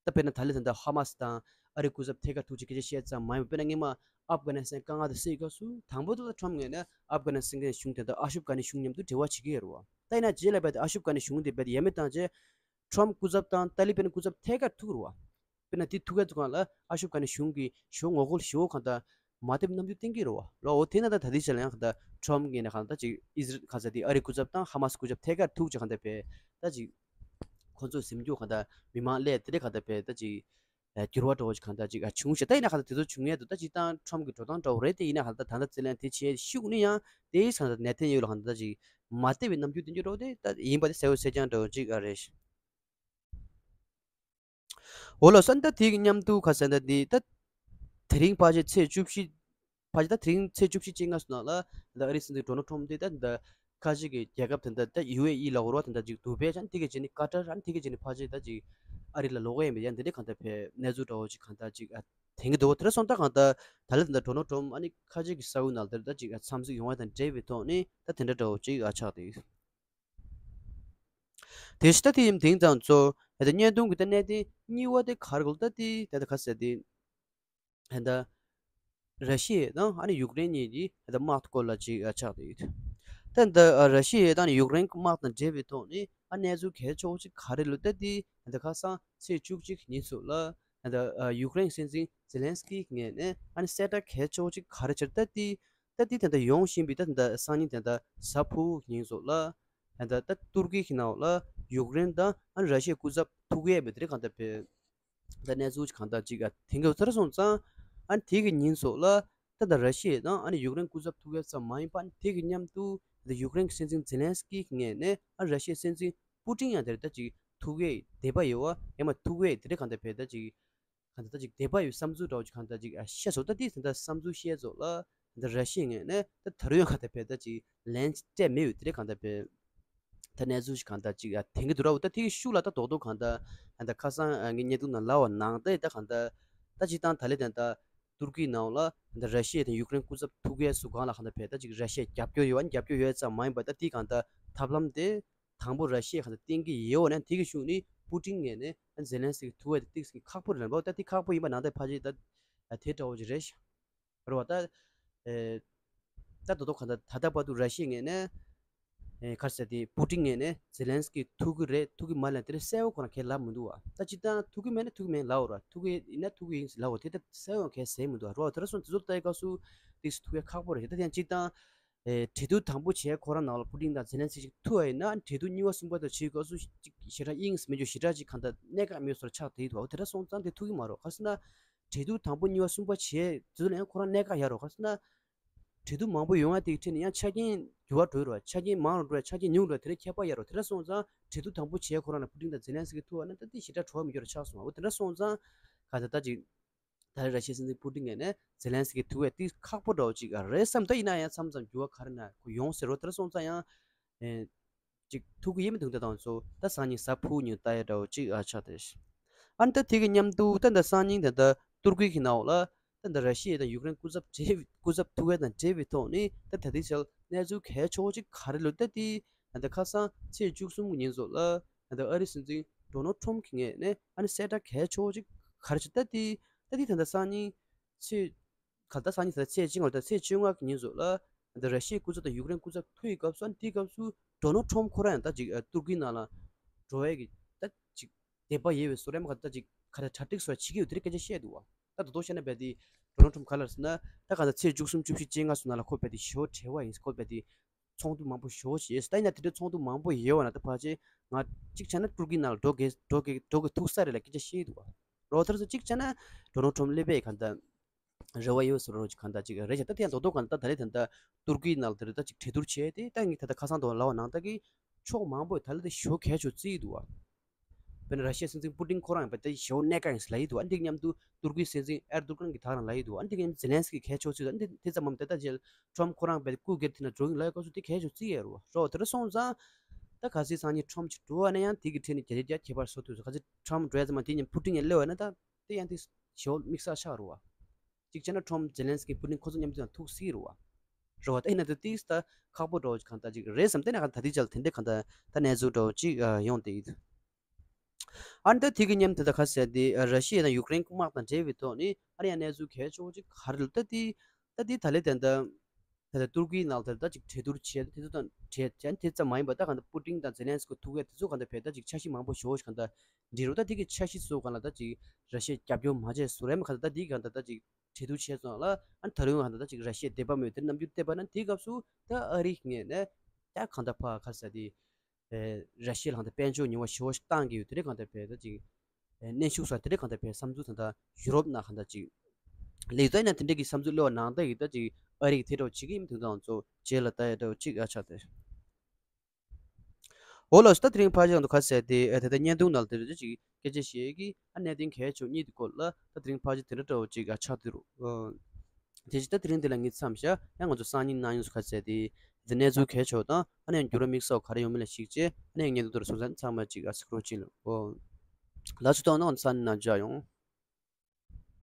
ད་དཔེར་ན་ད་ལན་ད་ལྟ་ཧ་མ་སི་དང་ཨ་རི་སྐུ་ཚབ་ཐད་ཀར་ཐུག་ཅིག་སྐད་ཆ་བཤད་ཙམ་མ་ཡིན་པར་དཔེར་ན་སྔོན་མ་ཨབ་གྷ་ནི་སི་ཐན་དཀའ་ངལ་དེ་སེལ་སྐབས་སུ་དང་པོ་དེ་ལ་ཁྲོམ་ངོས་ནས་ཨབ་གྷ་ནི་སི་ཐན་གཞུང་དེ་ད་ཨ་ཤུབ་གྷ་ནི་གཞུང་མཉམ་དུ་འབྲེལ་བ་བྱེད་ཀྱི་ཡོད་རེད་བ། ད་ཡིན་ན་རྗེས་ལ་བས་ཏེ་ཨ་ཤུབ་གྷ་ནི་གཞུང་དེ་བས་ཏེ་ཡ་མེད་བཏང་རྗེས། ཁྲོམ་སྐུ་ཚབ་དང་ཏཱ་ལི་བན་སྐུ་ཚབ་ཐད་ཀར་ཐུག་རུ་བ། དཔེར་ན་དེ་ཐུག་ཡ་ཚོ་གང་ལ་ཨ་ཤུབ་གྷ་ནི་གཞུང་གིས་ཞོ་ངོ་རྒོལ་ཞེ་བོ་གང་ལྟར་མ་ཐེབས་རྣམ་འགྱུར་བསྟན་གྱི་རུ་བ་ལ། འོ་དེ་ན་ད་ད་དེ་ཆ་ལ་ཡང་གང་ལྟར་ཁྲོམ་གྱི་ནས་གང་ལྟར་ཅིག་ཨིས་རལ་ག་ས་དེ་ཨ་རི་སྐུ་ཚབ་དང་ཧ་མ་སི་སྐུ་ཚབ་ཐད་ཀར་ཐུག་ཅིག་གང་ལྟར་བས་ད་ཅིག་ཁོ་ཚོ་ཟིན་རྒྱུ་གང་ལྟར་མི་མང་སླེབས་དེ་རེད་གང་ལྟར་བས་ད་ཅིག་འགྱུར་བ་འགྲོ་བ་ཅིག་གང་ལྟར་ཅིག་བྱུང་ཞེ་ད་ཡིན་ན་གང་ལྟར་དེ་ཚོ་བྱུང་ཡས་འདུག་ད་སྤྱིར་བཏང་ཁྲོམ་གྱི་འགྲོ་སྟངས་འདྲ་བོ་རེད། དེ་ཡིན་ན་གང་ལྟར་ད་ལྟ་རྩིས་ལེན་དེ་བྱས་ཤུགས་ནི་ཡང་དེ་ཡིས་གང་ལྟར་ནེ་ཐན་ཡ་ཧུ་ལ་གང་ལྟར་ཅིག་མ་བདེ་བའི་རྣམ་འགྱུར་སྟོན་རྒྱུ་འགྲོ་དེ་ད་ཡིན་པ་དེ་གསལ་པོ་གསལ་རྐྱང་འདྲ་བོ་ཅིག་ཨ་རེད། འོ་ལགས་སོ། ད་དེ་གི་མཉམ་དུ་ཁ་སང་ད་འདི་ད་དེ་རིང་ཕལ་ཆེར་ཚེས་བཅུ་བཞི། ཕལ་ཆེར་ད་དེ་རིང་ཚེས་བཅུ་བཞི་བཅོ་ལྔ་ཚོ་ནང་ལ་ད་ཨ་རིའི་སྲིད་འཛིན་ཌོ་ནལ་ཁྲོམ་དེ་ད་ད་ཁ་ཆེ་གི་རྒྱལ་ཁབ་དེ་འདྲ་ད་ཡུ་ཨེ་ཨི་ལ་འོར་བ་དེ་འདྲ་ཅིག་དུ་བྷེ་ཅན་དེ་གི་རྗེས་ནི་ཀ་ཏར་ཨན་དེ་གི་རྗེས་ནི་ཕལ་ཆེར་ད་ཅིག་ཨ་རི་ལ་ལོག་གི་ཡིན་པའི་ཡང་འདི་འདྲའི་གང་ལྟར་བས་གནས་ཚུལ་འདྲ་བོ་ཅིག་གང་ལྟར་ཅིག་ཨ་དེང་གི་འདུག་དེ་འདྲ་སོང་ད་གང་ལྟར་ད་ལྟ་དེ་འདྲ་ཌོ་ནལ་ཁྲོམ་ཨ་ནི་ཁ་ཆེ་གི་ས་ཁུལ་ནང་ལ་དེ་འདྲ་ཅིག་ཨ་འཚམས་གཟིགས་ཡོང་བ་དང་འབྲེལ་བའི་ཐོག་ནི་ད་དེ་འདྲ་འདྲ་བོ་ཅིག་ཨ་ཆགས་ཏེ། དེ་ཕྱི་ད་དེ་ཡིན་དེང་དང་ཚོ་ད་བརྙན་ཐུང་གི་ད་གནད་དོན་གཉིས་པ་དེ་ག་རེ་གོ་ད་དེ་ད་ད་ག་ཟེར་དེ་ད་ར་ཤི་ཡ་དང་ཨ་ནི་ཡུཀ་རེན་གཉིས་ཀྱི་ད་དམག་སྐོར་ལ་ཅིག་ཆགས་ཏེ་ཡོད། ད་ད་ར་ཤི་ཡ་དང་ཡུཀ་རེན་དམག་དང་འབྲེལ་བའི་ཐོག་ནས་ཨ་གནས་ཚུལ་གལ་ཆེ་བོ་ཅིག་ག་རེ་ལོ་ད་དེ་ད་ཁ་སང་ཚེས་བཅུ་གཅིག་ཉིན་སོགས་ལ་ད་ཡུཀ་རེན་སྲིད་འཛིན་ཛེ་ལན་སི་ཀི་ངོས་ནས་ཨ་ནི་གསལ་བསྒྲགས་གལ་ཆེ་བོ་ཅིག་ག་རེ་བྱས་ད་དེ། ད་དེ་དེ་འདྲ་ཡོང་བཞིན་པའི་ད་དེ་འདྲ་སང་ཉིན་དེ་འདྲ་གཟའ་ཕུར་བུ་ཉིན་སོགས་ལ་ད་ད་ད་ཏུར་ཀི་གི་ནང་ལ་ཡུཀ་རེན་དང་ཨ་ར་ཤི་ཡའི་སྐུ་ཚབ་ཐུག་ཡས་མེད་དེ་རེད་གང་ལྟར་བས་ད་གནས་ཚུལ་གང་ལྟར་ཅིག་ཨ་དེང་གི་ཚར་སོང་ཙང་ཨ་དེ་གི་ཉིན་སོགས་ལ་ད་ད་ར་ཤི་ཡ་དང་ཨ་ནི་ཡུཀ་རེན་སྐུ་ཚབ་ཐུག་ཡས་ཙམ་མ་ཡིན་པ་ཨ་དེ་གི་མཉམ་དུ་ད་ཡུཀ་རེན་གྱི་སྲིད་འཛིན་ཛེ་ལན་སི་ཀི་ངོས་ནས་ཨ་ར་ཤི་ཡའི་སྲིད་འཛིན་པུ་ཏིན་ཡང་དེ་རེད་ད་ཅིག་ཐུག་ཡས་དད་པ་ཡོད་བ་ཡང་མ་ཐུག་ཡས་དེ་རེད་གང་ལྟར་བས་ད་ཅིག་གང་ལྟར་ཅིག་དད་པ་ཡོད་བསམ་ཚུལ་འདྲ་བོ་ཅིག་གང་ལྟར་ཅིག་ཨ་བཤད་སོང་། ད་དེ་ད་བསམ་ཚུལ་བཤད་ཚོགས་ལ་ད་ར་ཤི་ཡའི་ངོས་ནས་ད་ད་རུང་ཡང་གང་ལྟར་བས་ད་ཅིག་ལན་སྤྲད་མེད་ཡོད་དེ་རེད་གང་ལྟར་བས། ད་གནས་ཚུལ་ཞིག་གང་ལྟར་ཅིག་ཨ་དེང་གི་འདུག་ར། འོ་ད་དེ་གི་ཤུགས་ལ་ད་རྡོག་རྡོག་གང་ལྟར་ཨ་ད་ཁ་སང་ཨ་ངའི་བརྙན་ཐུང་ནང་ལབ་པ་ནང་ལྟར་ད་གང་ལྟར་ད་སྤྱིར་བཏང་ད་ལས་ད་ད་ཏུར་ཀི་ནང་ལ་ད་ར་ཤི་ཡ་དང་ཡུཀ་རེན་སྐུ་ཚབ་ཐུག་ཡས་སུ་གང་ལ་གང་ལྟར་བས་ད་ཅིག་ར་ཤི་ཡ་རྒྱབ་སྐྱོར་ཡོད་ཨ་ནི་རྒྱབ་སྐྱོར་ཡོད་ཙམ་མ་ཡིན་པ་ད་དེ་གང་ལྟར་ཐབས་ལམ་དེ་དང་པོ་ར་ཤི་ཡ་གང་ལྟར་བསྟེན་གི་ཡོད་ཨ་ནི་དེ་གི་ཤུགས་ནི་པུ་ཏིན་ངོས་ནས་ཨ་ནི་ཛེ་ལན་སི་ཀི་ཐུག་ཡས་དེ་ཏིག་ཙམ་ཁག་པོ་རེད་ལབ་པ་ད་དེ་ཁག་པོ་ཡིན་པ་ནང་ལྟར་ཕལ་ཆེར་ད་དེ་འདྲ་བོ་ཅིག་རེད་ཤག་རེད་བ། ད་ཨེ་ད་དོ་དོ་ག་ད་ད་ལྟ་བར་དུ་ར་ཤི་ཡའི་ངོས་ནས་ཨེ་ག་རེ་ཟེར་དེ་པུ་ཏིན་ངོས་ནས་ཛེ་ལན་སི་ཀི་ཐུག་གི་རེད་ཐུག་གི་མ་རེད་དེ་རེད་གསལ་བོ་ཁོ་རང་གས་ལབ་མི་འདུག་བ། ད་སྤྱིར་བཏང་ཐུག་གི་མེད་ན་ཐུག་གི་མེད་ལབ་འོ་ར། ཐུག་གི་ཡིན་ན་ཐུག་གི་ཡིན་ལབ་འོ། དེ་ད་གསལ་བོ་གས་ཟེར་མི་འདུག་བ། རེད་བ། དེ་ར་སོང་དེ་ཚོ་ལྟ་ཡི་སྐབས་སུ་ཏིག་ཙམ་ཐུག་གས་ཁག་པོ་རེད། ད་དེ་ཡང་སྤྱིར་བཏང་ཨེ་གྲོས་བསྡུར་དང་པོ་བྱས་ཁོ་རང་ནང་ལ་པུ་ཏིན་དང་ཛེ་ལན་སི་ཀི་ཐུག་པ་ཡིན་ན་གྲོས་བསྡུར་གཉིས་པ་གསུམ་པ་དང་བྱེད་སྐབས་སུ་ཅིག་ཞེ་དྲག་དབྱིངས་སུ་མེད་རྒྱུ་ཞེ་དྲག་ཅིག་གང་ལྟར་གནད་འགག་མེད་བཟོ་འདྲ་ཆགས་བསྡད་ཡོད་འདུག་བ། དེ་འདྲ་སོང་ཙང་དེ་ཐུག་གི་མ་རེད། ག་རེ་ཟེར་ན། གྲོས་བསྡུར་དང་པོ་གཉིས་པ་གསུམ་པ་བྱས་དེ་ཚོ་ལ་ཡང་ཁོ་རང་གནད་འགག་ཡོད་རེད། ག་རེ་ཟེར་ན། གྲོས་བསྡུར་མང་པོ་ཡོང་ཡ་དེ་གི་ཁྲོད་ནས་ཡང་ཆ་རྐྱེན་འགྱུར་བ་འགྲོ་ཡི་རེད་བ། ཆ་རྐྱེན་མང་རུ་འགྲོ་ཡ་ཆ་རྐྱེན་ཉུང་རུ་འགྲོ་ཡ་དེ་འདྲ་ཁྱད་པར་ཡོད་རེད། དེ་འདྲ་སོང་ཙང་གྲོས་བསྡུར་དང་པོ་བྱས་ཁོ་རང་ལ་པུ་ཏིན་དང་ཛེ་ལན་སི་ཀི་ཐུག་པ་ན་ད་དེ་ཞེ་དྲག་བྲོ་བ་མི་འགྱུར་ར་ཆགས་སོང་བ། འོ་དེ་འདྲ་སོང་ཙང་ག་ད་ད་ཅིག་ད་རེས་ར་ཤི་ཡའི་སྲིད་འཛིན་པུ་ཏིན་ངོས་ནས་ཛེ་ལན་སི་ཀི་ཐུག་ཡ་དེ་ཁག་པོ་འདྲ་བོ་ཅིག་རེད་བསམ། ད་ཡིན་ན་ཡང་མཚམས་མཚམས་འགྱུར་བ་ག་རེ་ན་ཁོ་ཡོང་སྲིད་རོ། དེ་འདྲ་སོང་ཙང་ཡང་ཨེ། ཅིག་ཐུག་གི་ཡིན་མི་འདུག་ད་དང་ཚོ་ད་སང་ཉིན་གཟའ་ཕུར་བུ་ཉིན་ལྟ་ཡ་འདྲ་བོ་ཅིག་ཨ་ཆགས་ཏེ། ཨ་ནི་ད་དེ་གི་མཉམ་དུ་ད་ད་སང་ཉིན་ད་ད་ཏུར་ཀི་གི་ནང་ལ་ད་ད་ར་ཤི་ཡ་དང་ཡུཀ་རེན་སྐུ་ཚབ་འབྲེལ་སྐུ་ཚབ་ཐུག་ཡ་དང་འབྲེལ་བའི་ཐོག་ནས་ད་ད་ལྟའི་ཆར་གནས་ཚུལ་གལ་ཆེ་བོ་ཅིག་ག་རེ་ལོ། ད་དེ་ད་ད་ཁ་སང་ཚེས་བཅུ་གསུམ་གི་ཉིན་ཚོ་ལ་ད་ད་ཨ་རིའི་སྲིད་འཛིན་ཌོ་ནལ་ཊམ་གི་ངོས་ནས་ཨ་ནི་གསལ་བསྒྲགས་གལ་ཆེ་བོ་ཅིག་ག་རེ་བྱས། ད་དེ་ད་དེ་ད་ད་སང་ཉིན་ཚེས་ག་ད་སང་ཉིན་ད་ཚེས་བཅོ་ལྔ་ཚེས་བཅོ་ལྔ་གི་ཉིན་ཚོ་ལ་ད་ར་ཤི་ཡའི་སྐུ་ཚབ་དང་ཡུཀ་རེན་སྐུ་ཚབ་ཐུག་ཡི་སྐབས་སུ་ཨ་ནི་དེའི་སྐབས་སུ་ཌོ་ནལ་ཊམ་ཁོ་རང་ཡང་ད་ཅིག་ཨ་ཏུར་ཀི་ནང་ལ་འགྲོ་ཡས་ཀྱི་ད་ཅིག་དད་པ་ཡོད་པའི་བཟོ་འདྲ་མ་ག་ད་ཅིག་ག་ད་གྲ་སྒྲིག་བཟོ་བྱེད་ཀྱི་ཡོད་དེ་རིགས་སྐད་ཆ་བཤད་འདུག་བ། ད་དོ་དོ་བཤད་ན་རྦད་དེ་ཌོ་ནལ་ཊམ་ག་ལ་ཟེར་ན་ད་ག་ད་ཚེས་བཅུ་གསུམ་བཅུ་བཞི་བཅོ་ལྔ་ཚོ་ནང་ལ་ཁོ་རྦད་དེ་ཞོ་བྲེལ་བ་ཡིན། ཁོ་རྦད་དེ་ཚོགས་འདུ་མང་པོ་ཞོ་བྱས། ད་ཡིན་ན་དེ་འདྲའི་ཚོགས་འདུ་མང་པོ་ཡོད་བ་ན་ད་ཕལ་ཆེར་ང་གཅིག་བྱས་ན་ཏུར་ཀི་ནང་ལ་འགྲོ་དགོས་འགྲོ་དགོས་འགྲོ་དགོས་ཐུག་ས་རེད་ལ་སྐད་ཆ་བཤད་འདུག་བ། རོ་ཐར་སོ་གཅིག་བྱས་ན་ཌོ་ནལ་ཊམ་སླེབས་པའི་ག་ད་རེ་བ་ཡོད་ཟེར་རོ་ག་ད་ཅིག་རེད་ཤག་ད་དེ་ཡང་རྡོག་རྡོག་ག་ད་ད་རེས་ད་ད་ཏུར་ཀི་ནང་ལ་དེ་རེད་ད་ཅིག་གྲོས་བསྡུར་བྱས་ཏེ་ད་ངས་ད་ད་ཁ་སང་དང་ལབ་པ་ནང་ལྟར་གྱི་ཕྱོགས་མང་པོས་ད་ལ་དེ་ཞོ་གལ་ཆེ་བརྩི་ཡི་འདུག་བ། དཔེར་ན་ར་ཤི་ཡའི་སྲིད་འཛིན་པུ་ཏིན་ཁོ་རང་ཡང་བ་དེ་ཞོ་གནད་འགག་ཡིན་ཟེར་ལབ་ཡི་འདུག་ཨ་འདི་མཉམ་དུ་ཏུར་ཀིའི་སྲིད་འཛིན་ཨེར་དུར་ཀན་གྱིས་ད་རང་ལབ་ཡི་འདུག་ཨ་འདི་མཉམ་དུ་ཛེ་ལན་སི་ཀི་གལ་ཆེ་བརྩི་འདུག་ཨ་འདི་དེ་ཙམ་མམ་དེ་ད་ཅིག་ཊམ་ཁོ་རང་བ་དེ་སྐུ་སྒེར་དེ་ན་འགྲོ་གི་ལབ་ཡི་སྐབས་སུ་དེ་གལ་ཆེ་བརྩི་ཡི་རུ་བ་རོ། དེ་འདྲ་སོང་ཙང་ད་གལ་སྲིད་སང་ཉིན་ཊམ་ཅིག་འགྲོ་བ་ན་ཡང་དེ་གི་ཁྲོད་ནས་རྒྱ་རིགས་རྒྱ་ཁྱད་པར་བཟོ་ཐུབ་སོང་། གལ་སྲིད་ཊམ་འགྲོ་ཡ་ཙམ་མ་དེ་མཉམ་པུ་ཏིན་ཡང་སླེབས་པ་ན་ད་དེ་ཡང་དེ་ཞོ་དམིགས་བསལ་ཆགས་རུ་བ། གཅིག་བྱས་ན་ཊམ་ཛེ་ལན་སི་ཀི་པུ་ཏིན་ཁོ་ཚོ་མཉམ་དུ་ཡང་ཐུག་སྲིད་རུ་བ། རུ་བ་ད་ཡིན་ན་ད་ཏིས་ད་ཁག་པོ་འདྲ་བོ་གང་ལྟར་ཅིག་རེད་བསམ་དེ་ན་གང་ད་དེ་ཅལ་དེ་འདྲ་གང་ལྟར་ད་གནས་ཚུལ་འདྲ་བོ་ཅིག་ཡོང་དེ་ཡིན། ཨ་ནི་ད་དེ་གི་མཉམ་དུ་ད་ག་ཟེར་དེ་ར་ཤི་ཡ་དང་ཡུཀ་རེན་དམག་དང་འབྲེལ་བའི་ཐོག་ནས་ཨ་ནི་ཡང་གནས་ཚུལ་གལ་ཆེ་བོ་ཅིག་ག་རེ་ལ་ད་དེ་ད་དེ་ད་ལེ་དེ་འདྲ། ད་ལྟ་ཏུར་ཀིའི་ནང་ལ་ད་ཅིག་གྲོས་བསྡུར་བྱས་དེ་ཚོ་དང་བྲལ་ཅན་དེ་ཙམ་མ་ཡིན་པ་ད་གང་ལྟར་པུ་ཏིན་དང་ཛེ་ལན་སི་ཀི་ཐུག་ཡ་དེ་ཚོ་གང་ལྟར་བས་ད་ཅིག་འཆར་གཞི་མང་པོ་ཞོ་ཞིག་གང་ལྟར་འབྲི་རུ་ད་དེ་གི་འཆར་གཞི་ཚོ་གང་ལ་ད་ཅིག་ར་ཤི་ཡ་རྒྱབ་སྐྱོར་མ་བྱས་སུ་རེད་མ་གང་ལྟར་ད་དེ་གང་ལྟར་ད་ཅིག་གྲོས་བསྡུར་བྱས་སོང་ལ་ཨ་ད་རུང་གང་ལྟར་ད་ཅིག་ར་ཤི་ཡ་དད་པ་མེད་དེ་རྣམ་འགྱུར་བསྟན་པ་ན་དེའི་སྐབས་སུ་ད་ཨ་རིའི་ངོས་ནས་ད་གང་ལྟར་ཕ་ག་ས་དེ་ར་ཤི་ཡ་ལ་གང་ལྟར་དཔལ་འབྱོར་ཉོ་བ་ཞོ་ཞིག་བཏང་གི་ཡོད་དེ་རེད་གང་ལྟར་བས་ད་ཅིག་གནོན་ཤུགས་སོགས་དེ་འདྲ་གང་ལྟར་བས་བསམ་ཚུལ་ད་ལྟ་ཡུ་རོབ་ནང་གང་ལྟར་ཅིག་ལས་ད་ཡིན་ན་དེ་འདྲ་གི་བསམ་ཚུལ་གླེང་བ་ནང་ལྟར་ཡིན་ད་ཅིག་ཨ་རི་གི་དེ་འདྲ་བྱེད་ཀྱི་ཡིན་དུས་དང་ཚོ་རྗེས་ལ་ལྟ་ཡ་འདྲ་ཅིག་ཨ་ཆགས་ཏེ། འོ་ལགས་སོ། ད་དེ་རིང་ཕལ་ཆེར་དུ་ཁ་གསལ་ཏེ་ད་ལྟ་བརྙན་ཐུང་ནང་དེ་འདྲ་ཅིག་སྐད་ཆ་བཤད་ཀྱི་ཨ་གནད་དོན་གལ་ཆེ་གཉིས་དེ་སྐོར་ལ་ད་དེ་རིང་ཕལ་ཆེར་དེ་འདྲ་འདྲ་ཅིག་ཨ་ཆགས་ཏེ་རུ། དེ་བཞིན་ད་དེ་རིང་འདི་ལ་ངས་མཚམས་བཞག་ཡང་ང་ཚོ་སང་ཉིན་གནངས་ཉིན་སུ་ཁ་གསལ་ཏེ་དེ་གནས་ཚུལ་གལ་ཆེ་དང་ཨ་ནས་འགྱུར་བ་དམིགས་བསལ་ག་རེ་ཡོང་མིན་ལ་གཞིགས་བྱས་ཨ་ནས་བརྙན་ཐུང་དེ་རུ་སོང་ཙང་ཚང་མ་ཅིག་ཨ་གཟིགས་རོགས་གྱིས་ལགས། འོ་ལགས་སོ། ད་ནང་སང་ཉིན་ནང་མཇལ་ཡོང་།